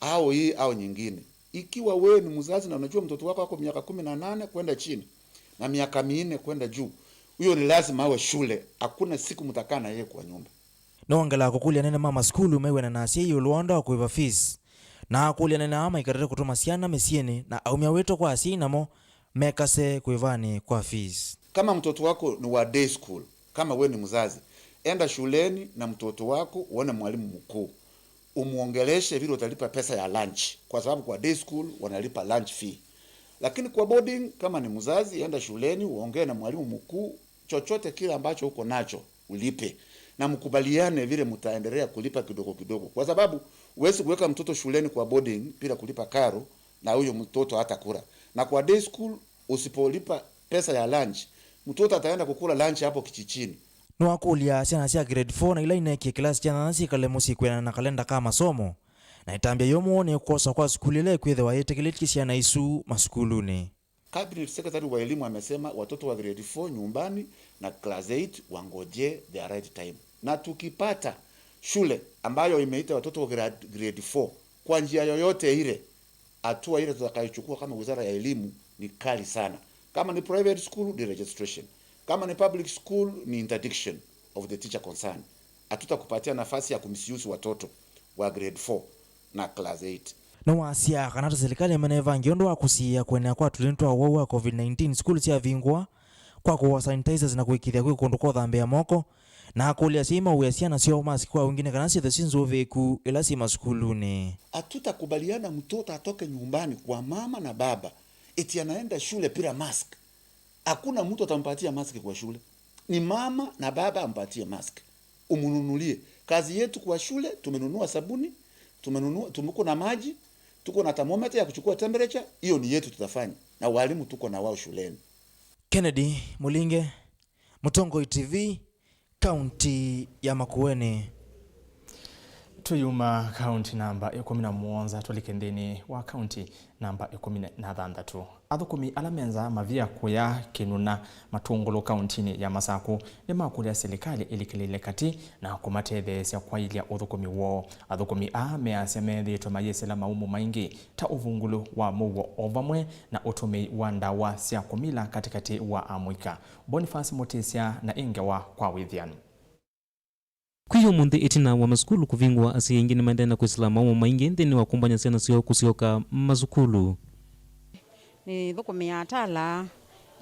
au hii au nyingine. Ikiwa wewe ni mzazi na unajua mtoto wako ako miaka kumi na nane kwenda chini na miaka minne kwenda juu, huyo ni lazima awe shule. Hakuna siku mtakaa na yeye kwa nyumba. Nĩwongelaa kũkũlya anene ma masukulu mew'ane na asyai ĩũlũ wa ũndũ wa kũĩva fees, na akũlya anene aa maikatate kũtũma syana mĩsyĩnĩ na aumya wĩto kwa asyai namo mekase kũĩvanĩ kwa fees. Kama mtoto wako ni wa day school, kama we ni mzazi, enda shuleni na mtoto wako uone mwalimu mkuu, umwongeleshe vile utalipa pesa ya lunch, kwa sababu kwa day school wanalipa lunch fee. Lakini kwa boarding, kama ni mzazi, enda shuleni uongee na mwalimu mkuu, chochote kile ambacho uko nacho ulipe, na mkubaliane vile mtaendelea kulipa kidogo kidogo, kwa sababu huwezi kuweka mtoto shuleni kwa boarding bila kulipa karo na huyo mtoto hatakula. Na kwa day school, usipolipa pesa ya lunch, mtoto ataenda kukula lunch hapo kichichini. Nĩwakũlya syana sya grade four na ila ineekie kĩlasi kya nyanya syĩkale mũsyĩ kwĩanana na kalenda ka masomo, na ĩtambya yũmũ nĩ kwosa kwa sukulu ĩla ĩkwĩthĩwa yĩtĩkĩlĩtye syana isu masukulunĩ. Cabinet Secretary wa elimu amesema watoto wa grade four nyumbani na class eight wangojee their right time. Na tukipata shule ambayo imeita watoto wa grade, grade four kwa njia yoyote ile, hatua ile tutakayochukua kama Wizara ya Elimu ni kali sana. Kama ni private school, ni registration. Kama ni public school, ni interdiction of the teacher concerned. Hatutakupatia nafasi ya kumisuse watoto wa grade four na class eight. Nĩwasya kana ta silikalĩ ĩmene ĩvangie ũndũ wa kũsiĩĩa kũenea kwa tũlĩndĩ twa ũwau wa COVID nineteen, sukulu syavingũa kwa kũwa sanitizers na kũĩkĩĩthya kwĩ kũndũ kwa ũthambĩa moko, na akũlya asyai maũĩe syana syoo mask kwa wingĩ nĩ kana syĩthwe syĩ nzũvĩĩku ĩla syĩ masukulunĩ. Hatutakubaliana mtoto atoke nyumbani kwa mama na baba eti anaenda shule bila mask. Hakuna mtu atampatia mask kwa shule. Ni mama na baba ampatie mask. Umnunulie. Kazi yetu kwa shule, tumenunua sabuni, tumenunua, tuko na maji, tuko na thermometer ya kuchukua temperature, hiyo ni yetu tutafanya. Na walimu tuko na wao shuleni. Kennedy Mũlinge, Mũtongoi T V, kaunti ya Makueni. Tũyuma kaunti namba ĩkũmi na mũonza tũlike nthĩnĩ wa kaunti namba ĩkũmi na thanthatũ. Athũkũmi ala menza mavia kũya kĩnũna matũngũlũ kauntinĩ ya Masakũ nĩmakũlya silikalĩ ĩlikĩlĩle katĩ na kũmatetheesya kwaĩlya ũthũkũmi woo. Athũkũmi aa measya methĩĩtwe mayĩsĩla maumo maingĩ ta ũvungũlũ wa mũuo o vamwe na ũtũmĩi wa ndawa sya kũmila katĩkatĩ wa amũika. Boniface Mũtĩsya na ĩ ngewa kwa wĩthĩanu. Kwĩ ũmũnthĩ, ĩtina wa masukulu kũvingũa, asyai aingĩ nĩmaendee na kwĩsĩla maumo maingĩ nthĩnĩ wa kũmbany'a syana syoo kũsyoka masukulu. Nĩthũkũmĩaa Tala.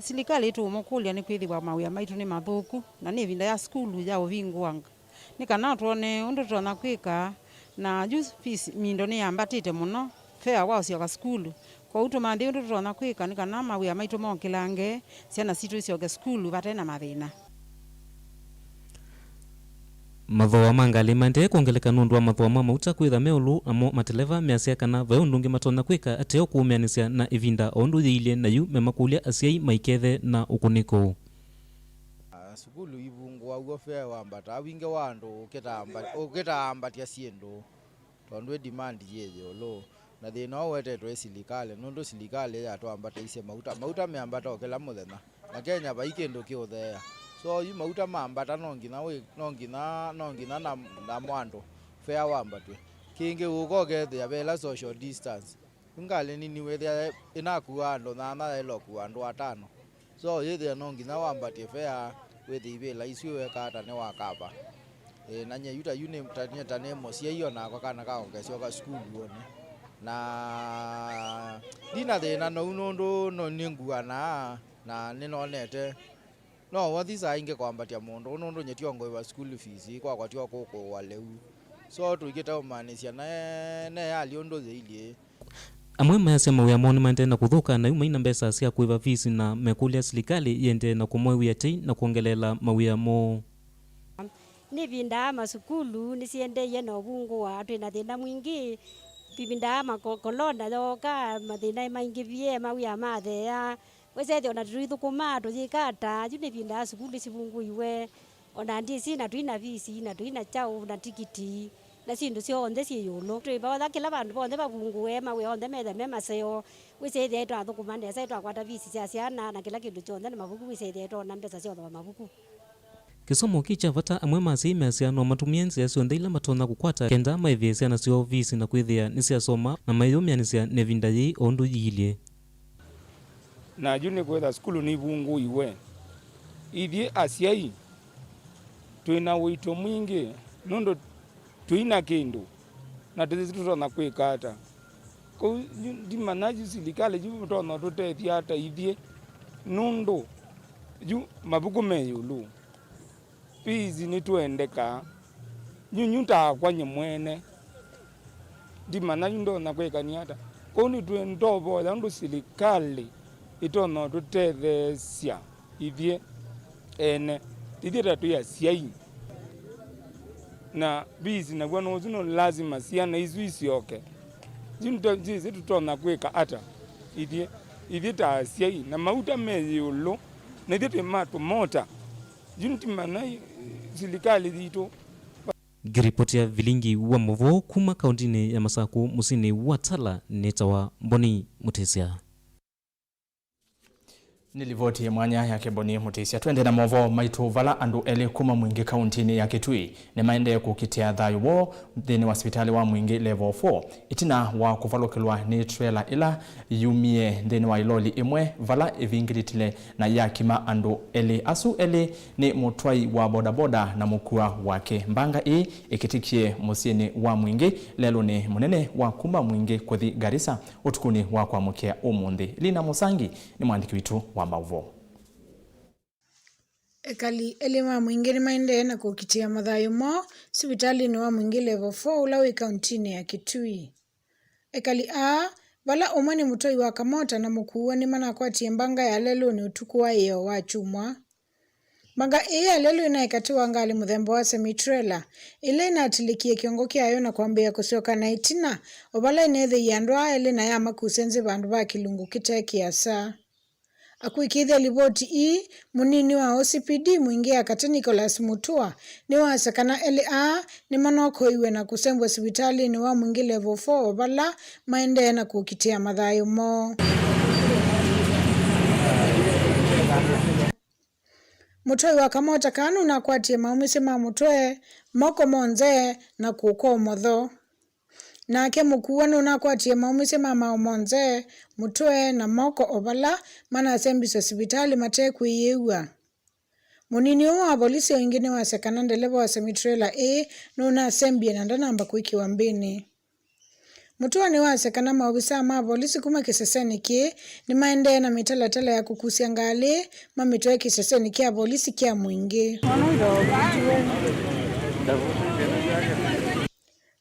Silikalĩ tũũmũkũlya nĩkwĩthĩwa mawĩa maitũ nĩ mathũku na nĩ ĩvinda ya sukulu ya ũvingũa, nĩ kana twone ũndũ tũtonya kwĩka. Na yu fees mindo nĩyambatĩte mũno, fare wa ũsyoka sukulu. Kwoou tũmanthe ũndũ tũtonya kwĩka nĩ kana mawĩa maitũ mokĩlange, syana sitũ isyoke sukulu vate na mathĩna. Mathooa ma ngalĩ maendee kwongeleka nũndũ wa mathooa ma mauta kwĩtha me ũlũ, namo mateleva measya kana vai ũndũ ũngĩ matonya kwĩka ateo kũũmĩanĩsya na ĩvinda o ũndũ yĩilye, na yu memakũlya asyai maikethe na ũkũnĩko. Sukulu ivungũaw'a, fare wambata, wingĩ wa andũ ũkĩtaa amba-, ũkĩtaa ambatya syĩndũ. Tondũ ĩ demand yĩ ĩũlũ, na thĩna ũũ ũetetwe ĩ silikalĩ, nũndũ silikalĩ yatwambataisye mauta. Mauta meambata o kĩla mũthenya, na Kenya vai kĩndũ kĩũtheea. So, yu mauta mambata, no nginya wĩ-, no nginya, no nginya na, na mwandũ fare wambatw'e. Kĩngĩ ũka ũkethĩa ve ĩla social distance. Yu ngalĩ nini wĩthĩa ĩnakua andũ nyanya yaĩle ũkua andũ atano. So, yĩthĩa no nginya wambatye fare, wĩthĩe ivĩla isu weka ata nĩwakava. Ĩĩ, na nyie yu ta yu nĩ, ta, nyie ta nĩ mũsyai, o nakwa kana kakwa kesyoka sukulu one. Na ndina thĩna nou nũndũ no nĩnguanaa na nĩnonete no wathi saa ingĩ kwambatya mũndũ nũndũ nyie tyo ngũĩva school fees, kwakwa tyo kũkũwa lĩu. So tũikĩte ũmanĩsya ne, ne yali ũndũ yĩilyĩ. Amwe mayasya mawĩa moo nĩmaendee na kũthũka, na yu maina mbesa sya kũĩva fees, na mekũlya silikalĩ yĩendee na kũmoew'a tei na kwongeleela mawĩa moo. Nĩvindaa masukulu nĩsiendeeie na ũvungũa, twĩ na thĩna mwingĩ. Ĩvindaa ma ko-, kolona yooka, mathĩna maingĩvie, mawĩa matheea. Wĩsethĩa ona tũithũkũmaa, tũyĩka ata? Yu nĩvindaa sukulu sivungũiwe, ona ndisi na tũi na visi, na tũi na kyaũ, na tikiti, na syĩndũ syonthe syĩ ĩũlũ. Twĩvaotha kĩla vandũ vonthe vavungũe, mawĩa onthe methe me maseo. Wĩsethĩa ĩtwathũkũma nesa, ĩtwakwata visi sya syana, na kĩla kĩndũ kyonthe, na mavuku, wĩsethĩa ĩtwona mbesa sya ũthoma mavuku. Kĩsomo kĩ kya vata, amwe ma asyai measya no matũmĩe nzĩa syonthe ila matonya kũkwata kenda maĩvĩe syana syoo fees na kwĩthĩa nĩsyasoma na mayĩyũmĩanĩsya na ĩvinda yĩĩ o ũndũ yĩilyĩ. Na yu nĩkwĩtha sukulu nĩivungũiwe. Ithyĩ asyai twĩ na ũito mwingĩ nũndũ tũi na kĩndũ na tũyĩsĩ tũtonya kwĩka ata. Kwoou yu ndimanya yu silikalĩ yu ũtonya ũtũtethya ata ithyĩ, nũndũ yu mavuku me ĩũlũ, fees nĩtũendekaa, yu nyu takwa nye mwene ndimanya yu ndonya kwĩkany'a ata. Kwoou nĩtũendovoya ũndũ silikalĩ ĩtonya ũtũtetheesya ithyĩ ene, ithyĩ ta twĩ asyai. Na fees naw'o nũsu no lazima syana isu isyoke. Yu nĩtũ-, ndyĩsĩ tũtonya kwĩka ata ithyĩ, ithyĩ ta asyai, na mauta me ĩũlũ, na ithyĩ twĩ matũmota. Yu ndimanya i-, silikalĩ yitũ. Ngĩripotĩa vilingi wa maũvoo kuma kaũntĩnĩ ya Masakũ mũsyĩnĩ wa Tala, nĩtawa Mboni Mũtĩsya. Nĩ livoti ya mwanya ya Keboni Mũtĩsya. Twende na maũvoo maitũ, vala andũ elĩ kuma Mwingĩ kaũntĩnĩ ya Kitui nĩmaendee kũkitĩa thayũ woo nthĩnĩ wa sivitalĩ wa Mwingĩ Level four, ĩtina wa kũvalũkĩlwa nĩ trela ĩla yumie nthĩnĩ wa ĩloli ĩmwe vala ĩvingĩlĩtile na yakima andũ elĩ. Asu elĩ nĩ mũtwai wa bodaboda na mũkua wake. Mbanga ĩĩ ĩkĩtĩkie mũsyĩnĩ wa Mwingĩ lelũnĩ mũnene wa kuma Mwingĩ kũthi Garissa ũtukũnĩ wa kwamũkĩa ũmũnthĩ. Lina Mũsangi nĩ mwandĩki witũ wa maũvoo. Ekali elĩ ma Mwingĩ nĩmaendee na kũkitĩa mathayũ moo sivitalĩnĩ wa Mwingĩ Level four ũla wĩ kaũntĩnĩ ya Kitui. Ekali aa, vala ũmwe nĩ mũtwai wa kamota na mũkuuo, nĩmanakwatie mbanga ya lelũnĩ ũtukũ wa ĩoo wa kyumwa. Mbanga ĩĩ ya lelũ ĩnaĩ katĩ wa ngalĩ mũthemba wa semi-trailer, ĩla ĩnatilĩkie kĩongo kyayo na kwambĩĩa kũsyoka na ĩtina, o vala ĩneethĩie andũ aa elĩ na yamakusya nzĩ vandũ va kĩlungu kĩte kĩasa. Akũĩkĩĩthya livoti ii, mũnini wa O C P D Mwingĩ ya katĩ Nicholas Mutua nĩwasya kana elĩ aa nĩmanokoiwe na kũsembwa sivitalĩnĩ wa Mwingĩ Level four, o vala maendee na kũkitĩa mathayũ moo. Mũtwai wa kamota kaa nũnakwatie maũmĩsyo ma mũtwe, moko monthe, na kũũ kwa ũmotho. Nake mũkuwa nũnakwatie maũmĩsyo ma maaũ monthe, mũtwe, na moko, o vala manasembisye sivitalĩ mate kwĩyĩw'a. Mũnini ũũ wa volisi o ĩngĩ nĩwasya kana ndeleva wa semi-trailer ĩĩ nũnasembie na ndanamba kũĩkĩwa mbĩnĩ. Mũtũa nĩwasya kana maovisaa ma volisi kuma kĩsesenĩ kĩĩ nĩmaendee na mĩtalatala ya kũkusya ngalĩ mamĩtwae kĩsesenĩ kya volisi kya Mwingĩ.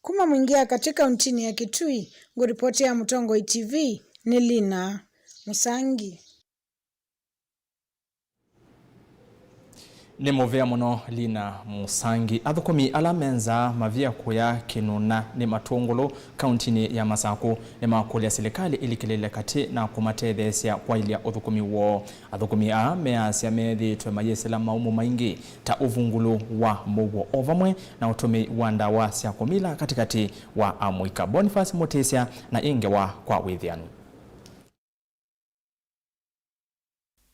Kuma Mwingĩ ya katĩ kauntinĩ ya Kitui, ngũripotĩa Mũtongoi T V nĩ Lina Mũsangi. Nĩ mũvea mũno, Lina Mũsangi. Athũkũmi ala menzaa mavia kũya kĩnũna nĩ matũngũlũ kauntinĩ ya Masakũ nĩmakũlya silikalĩ ĩlikĩlĩle katĩ na kũmatetheesya kwaĩlya ũthũkũmi woo. Athũkũmi aa measya methĩĩtwe mayĩsĩla maũmũ maingĩ ta ũvungũlũ wa mũuo o vamwe na ũtũmĩi wa ndawa sya kũmila katĩkatĩ wa amũika. Boniface Mũtĩsya na ĩ ngewa kwa wĩthĩanu.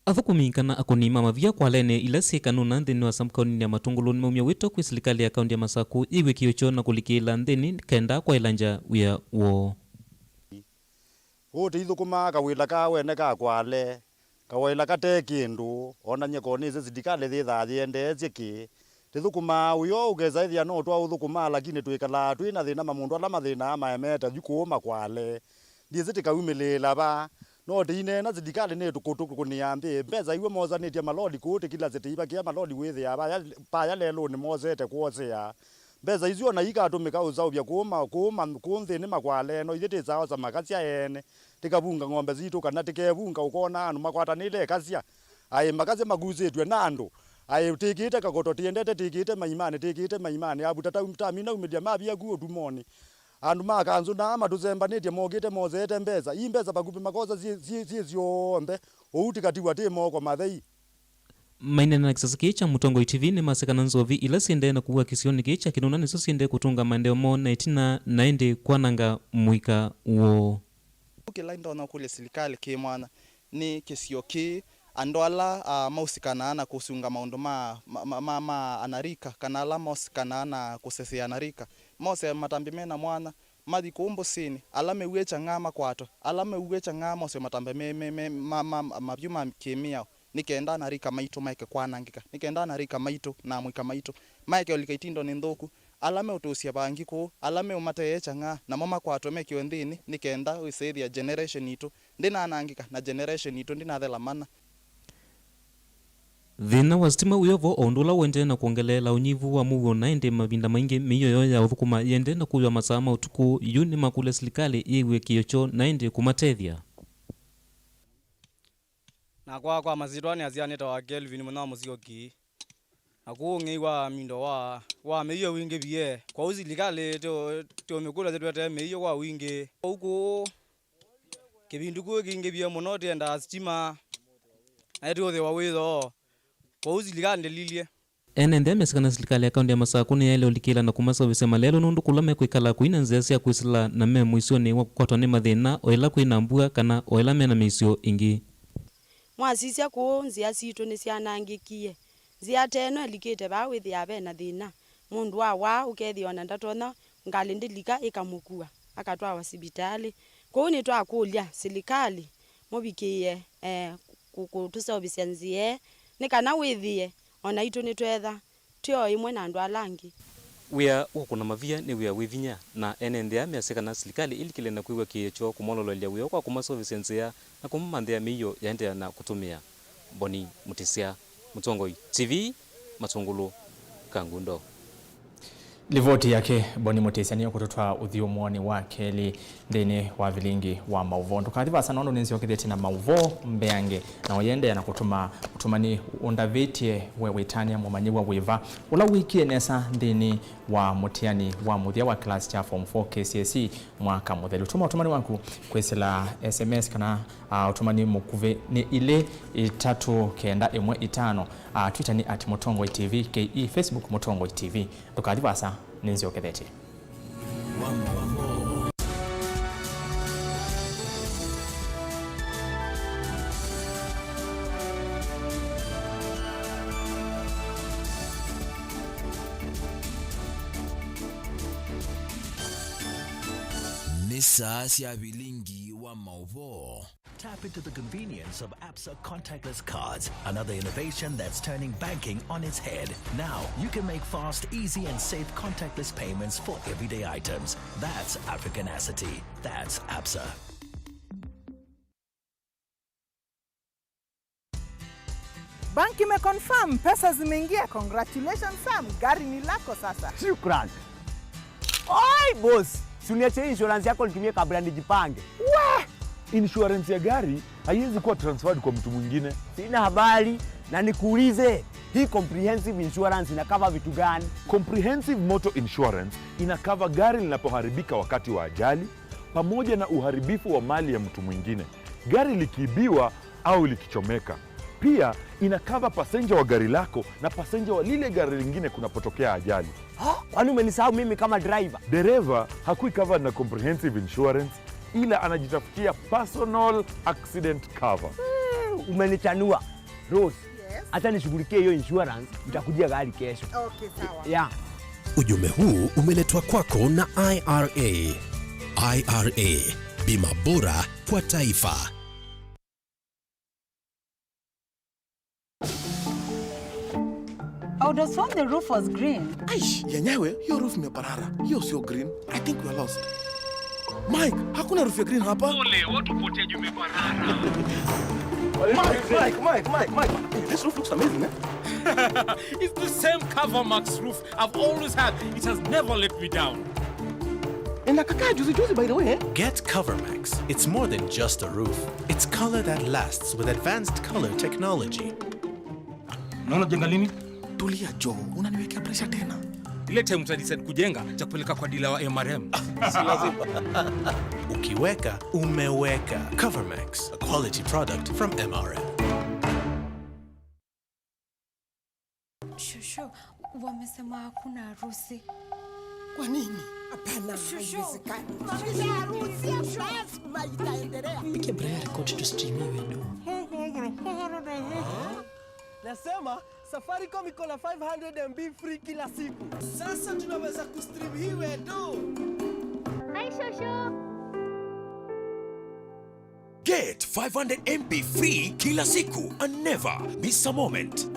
Athũkũmi kana akũni ma mavia kwalene ila syĩ kanũna nthĩnĩ wa sub-kaũnti ya Matũngũlũ nĩmaumya wĩto kwĩ silikalĩ ya kaũnti ya Masakũ yĩw'e kĩo kyoo na kũlikĩĩla nthĩnĩ kenda kwaĩlangya wĩa woo. Ũũ tũithũkũmaa kawĩla ka wene ka kwale, kawĩla kate kĩndũ, o na nyie ko nĩsĩ silikalĩ yĩthaa yĩendeesye kĩ. Nĩthũkũmaa ũyo ũkesa ĩthĩa no twaũthũkũmaa, lakini twĩkalaa twĩ na thĩna, mamũndũ ala mathĩnaa maemete yu kũũ Makwale. Ndyĩsĩ tĩkaumĩlĩĩla va. No tĩineena silikalĩ nĩtũkũtũkũnĩa nthĩ. Mbesa iw'o mosanĩtye maloli kũũ tĩkilasye tĩivakĩa maloli wĩthĩaa vaya, vaya lelũnĩ mosete kwosea. Mbesa isu ona ikatũmĩka ũseũvya kũũ ma-, kũũ ma-, kũũ nthĩnĩ Makwale, no ithyĩ tĩsaosa makasya ene, tĩkavunga ng'ombe sitũ, kana tĩkevunga ũkona andũ makwatanĩte ĩkasya. Aĩ makasya makusĩtw'e na andũ. Aĩ tĩkĩte kakoto, tĩendete tĩkĩte maimanĩ, tĩkĩte maimanĩ. Avuta ta, tamina umĩlya mavia ku ũtumonĩ. Andũ ma kanzũ naa matũsembanĩtye mokĩte moseete mbesa. Ii mbesa vakuvĩ makosa syĩ, syĩ, syĩ syonthe. Ũu tĩkatiwa tĩ moko mathei. Maineena na kĩsasa kĩĩ kya Mũtongoi T V nĩmasya kana nzovi ila syendee na kũua kĩsionĩ kĩĩ kya Kĩnũna nĩsyo syendee kũtũnga maendeeo moo na ĩtina na ĩndĩ kwananga mũika woo. Kĩla ndonya kũlya silikalĩ kĩ mwanya nĩ kĩsio kĩĩ, andũ ala, ah, mausikanaa na kũsunga maũndũ ma, ma, ma, ma, ma anarika, kana ala mausikanaa na kũsesea anarika, mose matambya mena mwanya, mathi kũu mbũsĩnĩ, ala meue kyang'aa makwatwe, ala meue kyang'aa moswe matambya me, me, me, ma, ma, ma, mavyũ ma kĩmĩao, nĩ kenda anarika maitũ maeke kwanangĩka, nĩ kenda anarika maitũ na amũika maitũ maeke ũlika itindonĩ nthũku. Ala meũtũsya vangi kũu, ala meũmateea kyang'aa, namo makwatwe mekĩwe nthĩnĩ, nĩ kenda wĩsĩthĩa generation itũ ndĩnanangĩka na generation itũ ndĩnathela mana. Thĩna wa sitima wĩ o vo, o ũndũ ũla ũendee na kwongeleela ũnyivu wa mũuo, na ĩndĩ mavinda maingĩ mĩio yoo ya ũthũkũma yĩendee na kũĩwa masaa ma ũtukũ. Yu nĩmakũlya silikalĩ yĩw'e kĩĩo kyoo na ĩndĩ kũmatethya. Nakwa kwa masyĩtwa nĩasya nĩtawa Kelvin Mũnyaa Mũsyoki. Na kũu ũng'ei wa mindo wa, wa mĩio wingĩvie. Kwoou silikalĩ tũ-, tũmĩkũlya tũtwetee mĩio kwa wingĩ. Kwoou kũu kĩvindu kũu kĩingĩvie mũno, tĩendaa sitima, na ĩtũthĩwa wĩ thoo. Kwoou silikalĩ ndĩlilye. Ene nthĩ mesĩ kana silikalĩ ya kaũntĩ ya Masakũ nĩyaĩle ũlikĩla na kũmaseũvĩsya malelũ, nũndũ kũla mekwĩkala kũi na nzĩa sya kwĩsĩla na me mũisyonĩ wa kũkwatwa nĩ mathĩna o ĩla kwĩ na mbua kana o ĩla me na mĩisyo ĩngĩ. Mwasisya kũũ, nzĩa sitũ nĩsyanangĩkie. Nzĩa ta ĩno ĩlikĩte vaa wĩthĩaa ve na thĩna. Mũndũ awaa, ũkethĩa ona ndatonya, ngalĩ ndĩlika ĩkamũkua, akatwawa sivitalĩ. Kwoou nĩtwakũlya silikalĩ mũvikĩĩe, eh, kũ-, kũtũseũvĩsya nzĩa ĩĩ, nĩ kana wĩthĩe o naitũ nĩtwetha twĩ o ĩmwe na andũ ala angĩ. Wĩa wa kũna mavia nĩ wĩa wĩ vinya, na ene nthĩ aa measya kana silikalĩ ĩlikĩle na kwĩw'a kĩĩo kyoo kũmololoelya wĩa kwa kũmaseũvĩsya nzĩa na kũmamanthĩa mĩio yaendeea na kũtũmĩa. Boni Mũtĩsya, Mũtongoi T V, Matũngũlũ, Kangundo. Livoti yake Boni Mũtĩsya nĩyo kũtũtwaa ũthyũmũonĩ wa kelĩ nthĩnĩ wa vilingi wa maũvoo. Ndũkathi vaasa nũndũ nĩnzyokethetye na maũvoo mbeange, na ũyĩendeea na kũtũma ũtũmani ũndavĩtye we wĩtanĩa mũmanyĩw'a wĩva ũla wĩkie nesa nthĩnĩ wa mũtiani wa mũthya wa kĩlasi kya Form four K C S E mwaka mũthelu. Tũma ũtũmani waku kwĩsĩla S M S kana, ah, ũtũmani mũkuvĩ nĩ ilĩ itatũ kenda ĩmwe itano, ah, Twitter nĩ at Mũtongoi T V K E, Facebook Mũtongoi T V. Ndũkathi vaasa, nĩnzyokethetye. Nĩ saa sya vilingi wa maũvoo. Tap into the convenience of ABSA contactless cards, another innovation that's turning banking on its head. Now, you can make fast, easy, and safe contactless payments for everyday items. That's Africanacity. That's ABSA. Banki imeconfirm pesa zimeingia. Congratulations Sam, gari ni lako sasa. Shukran. Oi boss, si uniache insurance yako nitumie kabla nijipange. Wah! Insurance ya gari haiwezi kuwa transferred kwa mtu mwingine. Sina habari, na nikuulize, hii comprehensive insurance ina cover vitu gani? Comprehensive Motor Insurance ina cover gari linapoharibika wakati wa ajali, pamoja na uharibifu wa mali ya mtu mwingine, gari likiibiwa au likichomeka. Pia ina cover passenger wa gari lako na passenger wa lile gari lingine kunapotokea ajali. Ha? Kwani umenisahau mimi kama driver? Dereva hakui covered na comprehensive insurance, ila anajitafutia personal accident cover. Eh, umenichanua. Rose, yes, hata nishughulikie hiyo insurance, nitakujia gari kesho. Okay, sawa. Yeah. Ujumbe huu umeletwa kwako na I R A. I R A, bima bora kwa taifa. I would have sworn the roof was green. Aish, yenyewe, hiyo roof imeparara. Hiyo sio green. I think we are lost. Mike, hakuna roof ya green hapa. Pole, watu potea juu imeparara. Mike, Mike, Mike, Mike, Mike. This roof looks amazing, eh? It's the same Covermax roof I've always had. It has never let me down. Inakaa juzi juzi, by the way, eh? Get Covermax. It's more than just a roof. It's color that lasts with advanced color technology. Unaona jenga lini? Tulia Joe, unaniwekea pressure tena. Ile time uta decide kujenga, cha kupeleka kwa dealer wa M R M. Si lazima. Ukiweka, umeweka. Covermax, a quality product from M R M. Shosho, wamesema hakuna harusi. Kwa nini? Hapana, shosho, haiwezekani. Maisha ya harusi lazima itaendelea. Piga Brian record to stream hiyo ndio. Nasema Safaricom iko na five hundred M B free kila siku. Sasa tunaweza kustream hii wedo. Hi, shosho. Get five hundred M B free kila siku and never miss a moment.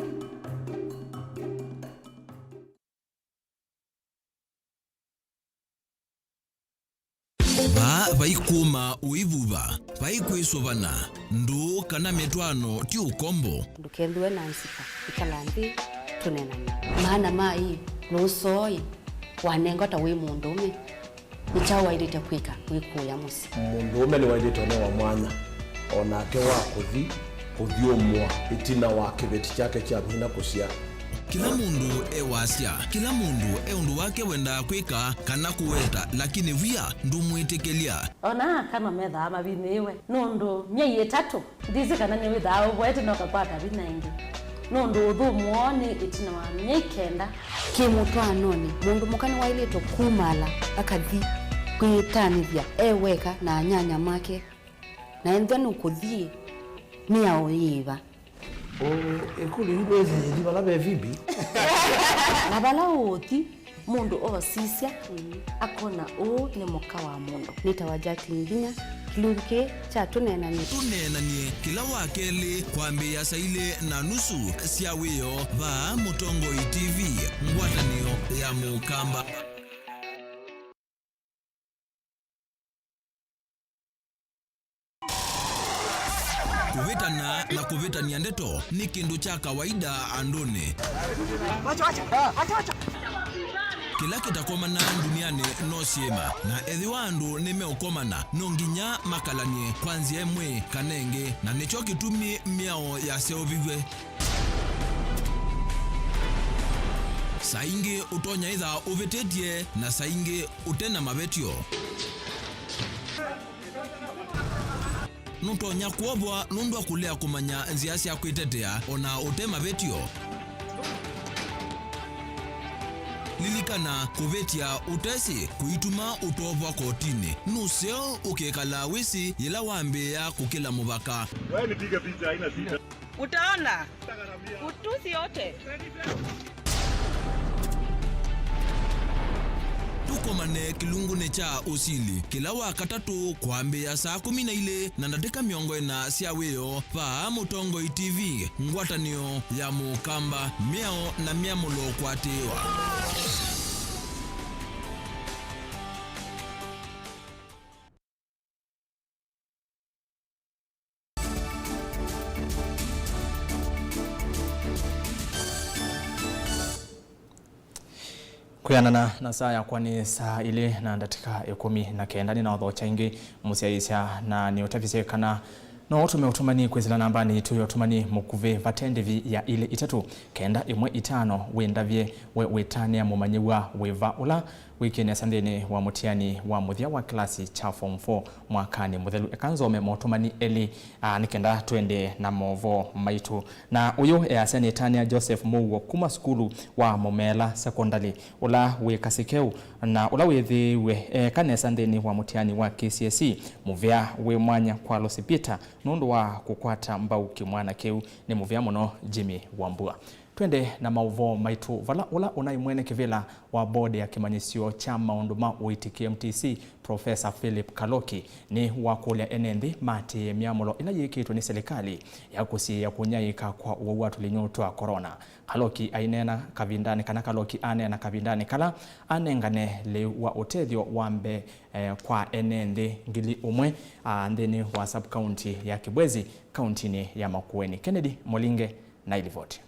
Vaa vaikũma ũivuva, vaikwĩsũvana, ndũũ kana mĩtwaano ti ũkombo. Ndũkethĩwe na nzika, ĩkala nthĩ, tũneenany'e. Maana ma ĩ, nũsooi wanengwa ta wĩ mũndũũme, nĩ kyaũ waĩlĩte kwĩka wĩkũũya mũsyĩ? Mũndũũme nĩwaĩlĩte ũnewa mwanya o nake wa kũthi kũthyũmũa ĩtina wa kĩveti kyake kya vinya kũsyaa. Kĩla mũndũ e wasya, kĩla mũndũ e ũndũ wake wendaa kwĩka kana kũweta, lakini wia ndũmwĩtĩkĩlya. Ona aka no methaa mavinyĩĩwe nũndũ myei ĩtatũ. Ndĩsĩ kana nĩwĩthaa ũvoete na ũkakwata vinya ĩngĩ, nũndũ ũthũmũo nĩ ĩtina wa myei kenda. Kĩmũtwaanonĩ, mũndũ mũka nĩwaĩlĩtwe kumaala akathi kwĩtanĩthya e weka na anyanya make. Na ethĩwa nũkũthi, mĩao yĩva? Ũ, ĩkũlyo yu ndwĩsĩ yĩthi vala ve Phoebe? Na vala ũũthi, mũndũ oosisya, akona ũũ nĩ mũka wa mũndũ. Nĩtawa Jacqueline Nginya, kĩlungu kĩĩ kya Tũneenany'e. Tũneenany'e kĩla wa kelĩ kwambĩĩa saa ilĩ na nusu sya wĩoo vaa Mũtongoi T V, ngwatanĩo ya Mũkamba. Kũvĩtana na kũvĩtany'a ndeto nĩ kĩndũ kya kawaida andũnĩ. Kĩla kĩtakomana ndunianĩ no syĩma, na ethĩwa andũ nĩmeũkomana, no nginya makalany'e kwa nzĩa ĩmwe kana ĩngĩ, na nĩkyo kĩtumi mĩao yaseũviw'e. Saa ingĩ ũtonya ĩtha ũvĩtĩtye, na saa ingĩ ũte na mavetyo. Nũtonya kwovwa nũndũ wa kũlea kũmanya nzĩa sya kwĩtetea o na ũte mavetyo. Lilikana, kũvĩtya ũtesĩ kũituma ũtovwa kotinĩ. Nũseo ũkĩkalaa wĩsĩ yĩla wambĩĩa kũkĩla mũvaka. Wewe nipige picha, haina shida. Utaona. Utusi yote. Tũkomane kĩlungunĩ kya ũsili kĩla wa katatũ kwambĩĩa saa kũmi na ilĩ na ndatĩka mĩongo ĩna sya wĩoo vaa Mũtongoi T V, ngwatanĩo ya Mũkamba, mĩao na myamũlo kũatĩĩwa. Kwĩanana na saa yakwa nĩ saa ilĩ na ndatĩka ĩkũmi na kenda. Nĩnaũthokya ĩngĩ mũsyaĩĩsya na nĩũtavisye kana no ũtũme ũtũmani kwĩsĩla nambanĩ yitũ ya ũtũmani mũkuvĩ vate ndĩvi ya ilĩ itatũ kenda ĩmwe itano. Wĩndavye we wĩtanĩa mũmanyĩw'a wĩva ũla wĩkie nesa nthĩnĩ wa mũtiani wa mũthya wa kĩlasi kya form four mwakanĩ mũthelu. Eka nzome motũmani elĩ, aa, nĩ kenda tũendee na movoo maitũ. Na ũyũ easya, nĩtanĩa Joseph Mũuo kuma sukulu wa Mũmeela Sekondalĩ, ũla wĩ Kasikeu, na ũla wĩthĩĩwe eeka nesa nthĩnĩ wa mũtiani wa K C S E. Mũvea wĩ mwanya kwa Lucy Peter nũndũ wa kũkwata mbau kĩmwana kĩu. Nĩ mũvea mũno, Jimmy Wambua. Twende na maũvoo maitũ, vala ũla ũnaĩ mwene kĩvĩla wa board ya kĩmanyĩsyo kya maũndũ ma ũiiti K M T C, Professor Philip Kaloki, nĩ wakũlya ene nthĩ maatĩĩe myamũlo ĩla yĩkĩtwe nĩ silikalĩ ya kũsiĩĩa kũnyaĩĩka kwa ũwau wa tũlinyũ twa corona. Kaloki aineena kavindanĩ, kana Kaloki aneena kavindanĩ kala anengane lĩu wa ũtethyo wa mbee, eh, kwa ene nthĩ ngili ũmwe, ah, nthĩnĩ wa sub-county ya Kibwezi, kauntinĩ ya Makueni. Kennedy Mũlinge na ilivoti.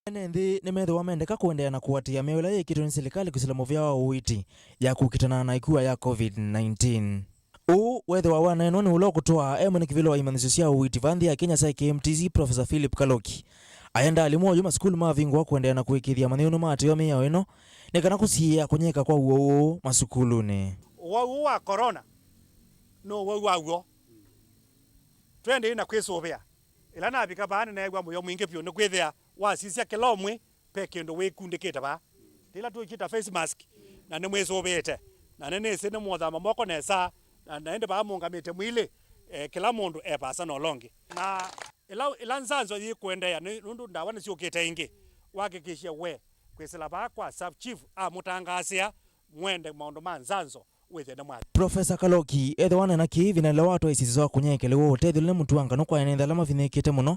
Ene nthĩ nĩmethĩwa mendeka kũendeea na kũatĩĩa mĩao ĩla yĩkĩtwe nĩ silikalĩ kwĩsĩla mũvĩa wa ũiiti ya kũkitana na ĩkua ya covid nineteen. Ũũ wethĩwa waneenwa nĩ ũla ũkũtwaa e mwene kĩvĩla wa imanyĩsyo sya ũiiti vaa nthĩ ya Kenya kya K M T C, Professor Philip Kaloki. Aenda alimũ oyu masukulu mavingũa kũendeea na kũĩkĩĩthya amanyĩw'a nũmaatĩĩwa mĩao ĩno, nĩ kana kũsiĩĩa kũnyaĩĩka kwa ũwau ũũ masukulunĩ. Ũwau ũũ wa corona nĩ ũwau wa w'o. Twendeei na kwĩsũvĩa. Ĩla navika vaa nĩneew'a mũyo mwingĩ vyũ, nĩkwĩthĩa wasisya kĩla ũmwe ve kĩndũ wĩkundĩkĩte vaa. Tĩla twĩkĩta face mask, na nĩmwĩsũvĩĩte, na nĩnĩsĩ nĩmũũthamba moko nesa, na, na ĩndĩ vaa mũũngamĩte mwilĩ, eh, kĩla mũndũ e vaasa na ũla ũngĩ. Na ĩla, ĩla nzanzo yĩkũendeea, nĩ, nũndũ ndawa nĩsyũkĩte ĩngĩ, wahakikishe we kwĩsĩla vaa kwa sub chief amũtangaasĩa, mwende maũndũ ma nzanzo wĩthĩe nĩmwathi. Professor Kaloki ethĩwa aneena kĩĩ ĩvinda yĩla watwaĩisye sisya wa kũnyaĩĩka lĩu wa ũtethyo ũla nĩ mũtu wa nganũ kwa ene nthĩ ala mavinyĩĩkĩte mũno,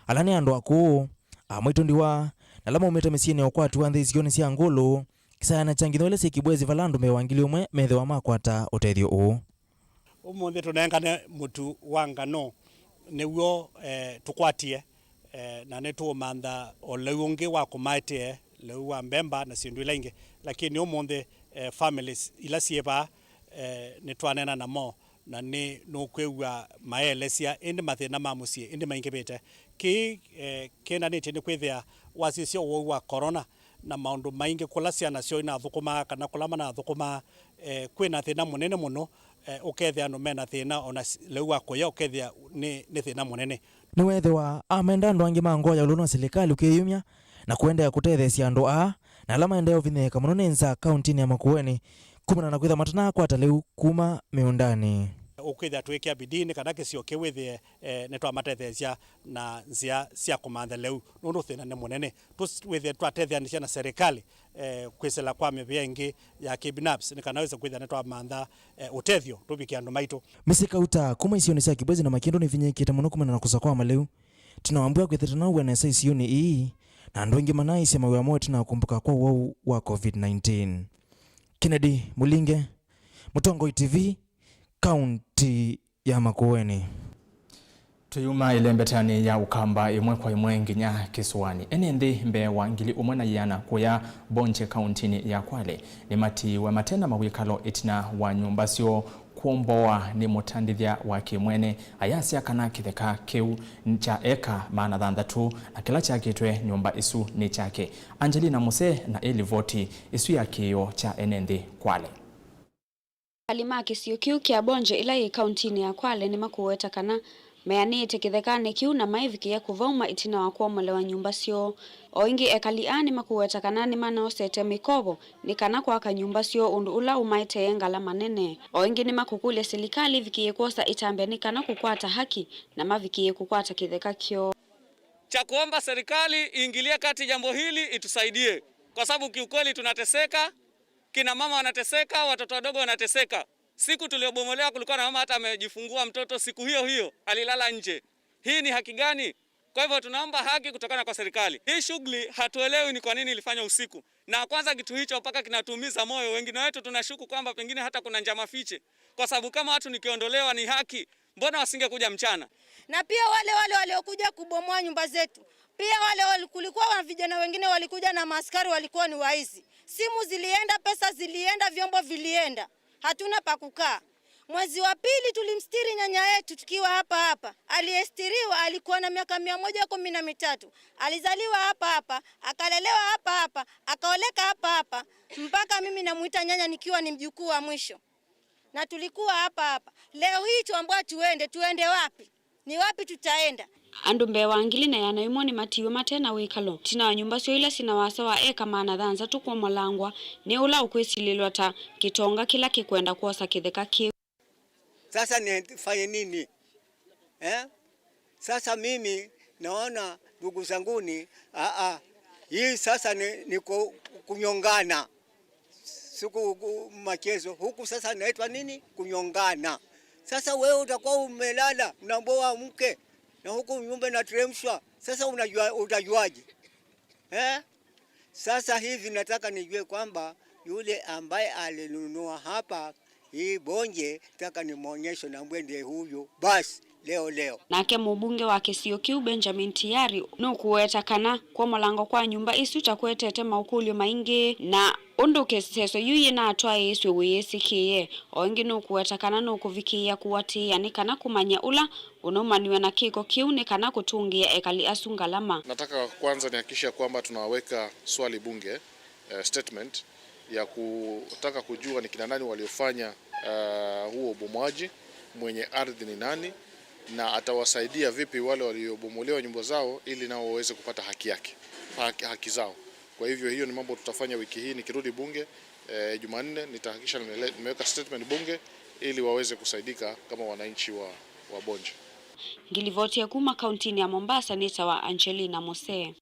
ala nĩ andũ akũũ, amwaitũ ndiwa, na ala maumĩte mĩsyĩnĩ ya ũkwati wa nthĩ isionĩ sya ngũlũ, kĩsayanĩ kya nginya ila syĩ Kibwezi vala andũ mbee wa ngili ũmwe methĩwa makwata ũtethyo ũũ. Ũmũnthĩ tũnengane mũtu wa nganũ nĩw'o, eh, tũkwatie, eh, na nĩtũũmantha o lĩu ũngĩ wa kũmaetee, lĩu wa mbemba na syĩndũ ila ingĩ. Lakini ũmũnthĩ, eh, families ila syĩ vaa, eh, nĩtwaneena namo, na nĩ nũkwĩw'a maelesya ĩndĩ mathĩna ma mũsyĩ ĩndĩ maingĩvĩte. Kĩĩ, eh, kĩendanĩtye nĩ kwĩthĩa wasisya ũwau wa corona, na maũndũ maingĩ kũla syana syoo inathũkũmaa kana kũla manathũkũmaa, eh, kwĩ na thĩna mũnene mũno, eh, ũkethĩa andũ mena thĩna ona s-, lĩu wa kũya ũkethĩa nĩ, nĩ thĩna mũnene. Nĩwethĩwa amenda andũ angĩ ma ngoo ya ũlũnu wa silikalĩ ũkĩyumya na kũendeea kũtetheesya andũ aa na ala maendeea ũvinyĩĩka mũno nĩ nzaa kauntinĩ ya Makueni kumana na kwĩthĩa matanakwata lĩu kuma mĩũndanĩ. Ũkwĩthĩa twĩkĩa bidii nĩ kana kĩsio kĩu wĩthĩe, eh, nĩtwamatetheesya na nzĩa sya kũmantha lĩu, nũndũ thĩna nĩ mũnene. Tũs-, wĩthĩe twatetheanĩsya na serikali, eh, kwĩsĩla kwa mĩvĩa ĩngĩ ya kibinafsi, nĩ kana wĩse kwĩthĩa nĩtwamantha, eh, ũtethyo tũvikĩe andũ maitũ. Mĩsyĩ kauta kuma isionĩ sya Kibwezi na Makĩndũ nĩvinyĩĩkĩte mũno kumana na kũsa kwa malĩu. Ĩtina wa mbua kwĩthĩtana wĩa nesa isionĩ ii, na andũ aingĩ manaaĩsya mawĩa moo ĩtina wa kũmbũka kwa ũwau wa covid nineteen. Kennedy Mũlinge, Mũtongoi T V, kaunti ya Makueni. Tũyuma ĩlembetanĩ ya Ũkamba ĩmwe kwa ĩmwe nginya kĩsũanĩ. Ene nthĩ mbee wa ngili ũmwe na ĩana kũya Bonche kauntinĩ ya Kwale nĩmatiiwe mate na mawĩkalo ĩtina wa nyũmba syoo kũombowa nĩ mũtandĩthya wa kĩmwene ayasya kana kĩtheka kĩu kya eka maana thanthatũ na kĩla kyakĩtwe nyũmba ĩsu nĩ kyake. Angelina Muse na ĩlivoti ĩsu ya kĩĩo kya ene nthĩ Kwale. Ekali ma kĩsio kĩu kya Bonje ĩla yĩ kauntinĩ ya Kwale nĩmakũweta kana meanĩĩte kĩthekanĩ kĩu na maivikĩĩa kũvauma ĩtina wa kũomolewa nyũmba syoo. O ĩngĩ, ekali aa nĩmakũweta kana nĩmanoosete mĩkovo nĩ kana kwaka nyũmba syoo, ũndũ ũla ũmaetee ngalama nene. O ĩngĩ, nĩmakũkũlya silikalĩ ĩvikĩĩe kwosa ĩtambya nĩ kana kũkwata haki na mavikĩĩe kũkwata kĩtheka kyoo. Cha kuomba serikali iingilie kati jambo hili, itusaidie, kwa sababu kiukweli tunateseka, kina mama wanateseka, watoto wadogo wanateseka. Siku tuliobomolewa kulikuwa na mama hata amejifungua mtoto siku hiyo hiyo, alilala nje. Hii ni haki gani? Kwa hivyo tunaomba haki kutokana kwa serikali. Hii shughuli hatuelewi ni kwa nini ilifanywa usiku. Na kwanza kitu hicho mpaka kinatuumiza moyo. Wengine wetu tunashuku kwamba pengine hata kuna njama fiche. Kwa sababu kama watu nikiondolewa ni haki, mbona wasingekuja mchana? Na pia wale wale waliokuja kubomoa nyumba zetu, pia wale wali-, kulikuwa na vijana wengine walikuja na maaskari, walikuwa ni waizi. Simu zilienda, pesa zilienda, vyombo vilienda. Hatuna pa kukaa. Mwezi wa pili tulimstiri nyanya yetu tukiwa hapa hapa. Aliyestiriwa alikuwa na miaka mia moja kumi na mitatu. Alizaliwa hapa hapa, akalelewa hapa hapa, akaoleka hapa hapa, mpaka mimi namuita nyanya nikiwa ni mjukuu wa mwisho. Na tulikuwa hapa hapa. Leo hii tuambiwa tuende, tuende wapi? Ni wapi tutaenda? Andũ mbee wa ngili na ĩana ĩmwe nĩmatiiwe mate na wĩkalo, ĩtina wa nyũmba syoo ila syĩ na wasa wa eka maana thanthatũ kwomolangwa nĩ ũla ũkwĩsilĩlwa ta kĩtonga kĩla kĩkwenda kwosa kĩtheka kĩu. Sasa nifanye nini? Eh? Sasa mimi Naona, ndugu zanguni, aa, hii sasa ni, ni ku-, kunyongana. Siku ku-, machezo. Huku sasa inaitwa nini? Kunyongana. Sasa wewe utakuwa umelala, unaambiwa amke, na huku nyumba inateremshwa. Sasa unajua, utajuaje? Eh? Sasa hivi nataka nijue kwamba yule ambaye alinunua hapa hii bonje, nataka nimwonyeshe, naambie ndiye huyu. Basi, leo, leo. Nake mũmbunge wa kĩsio kĩu, Benjamin Tayari, nũkũweta kana kwomolango kwa nyũmba isu ta kũetete maũkũlyo maingĩ, na ũndũ kĩseso yu yĩnatwaĩĩsw'e wĩyĩsĩkĩĩe. O ĩngĩ nũkũweta kana nũkũvikĩĩa kũatĩĩa nĩ kana kũmanya ũla ũnaumaniw'a na kĩko kĩu nĩ kana kũtũngĩĩa ekali asu ngalama. Nataka kwanza nihakikisha kwamba tunaweka swali bunge, eh, statement ya kutaka kujua ni kina nani waliofanya, eh, huo ubomoaji, mwenye ardhi ni nani, na atawasaidia vipi wale waliobomolewa nyumba zao ili nao waweze kupata haki yake, haki, haki zao. Kwa hivyo hiyo ni mambo tutafanya wiki hii nikirudi bunge, eh, Jumanne, nitahakikisha nimele-, nimeweka statement bunge ili waweze kusaidika kama wananchi wa, wa Bonje. Ngilivotie kuma kauntinĩ ya Mombasa nĩtawa Angelina Mose.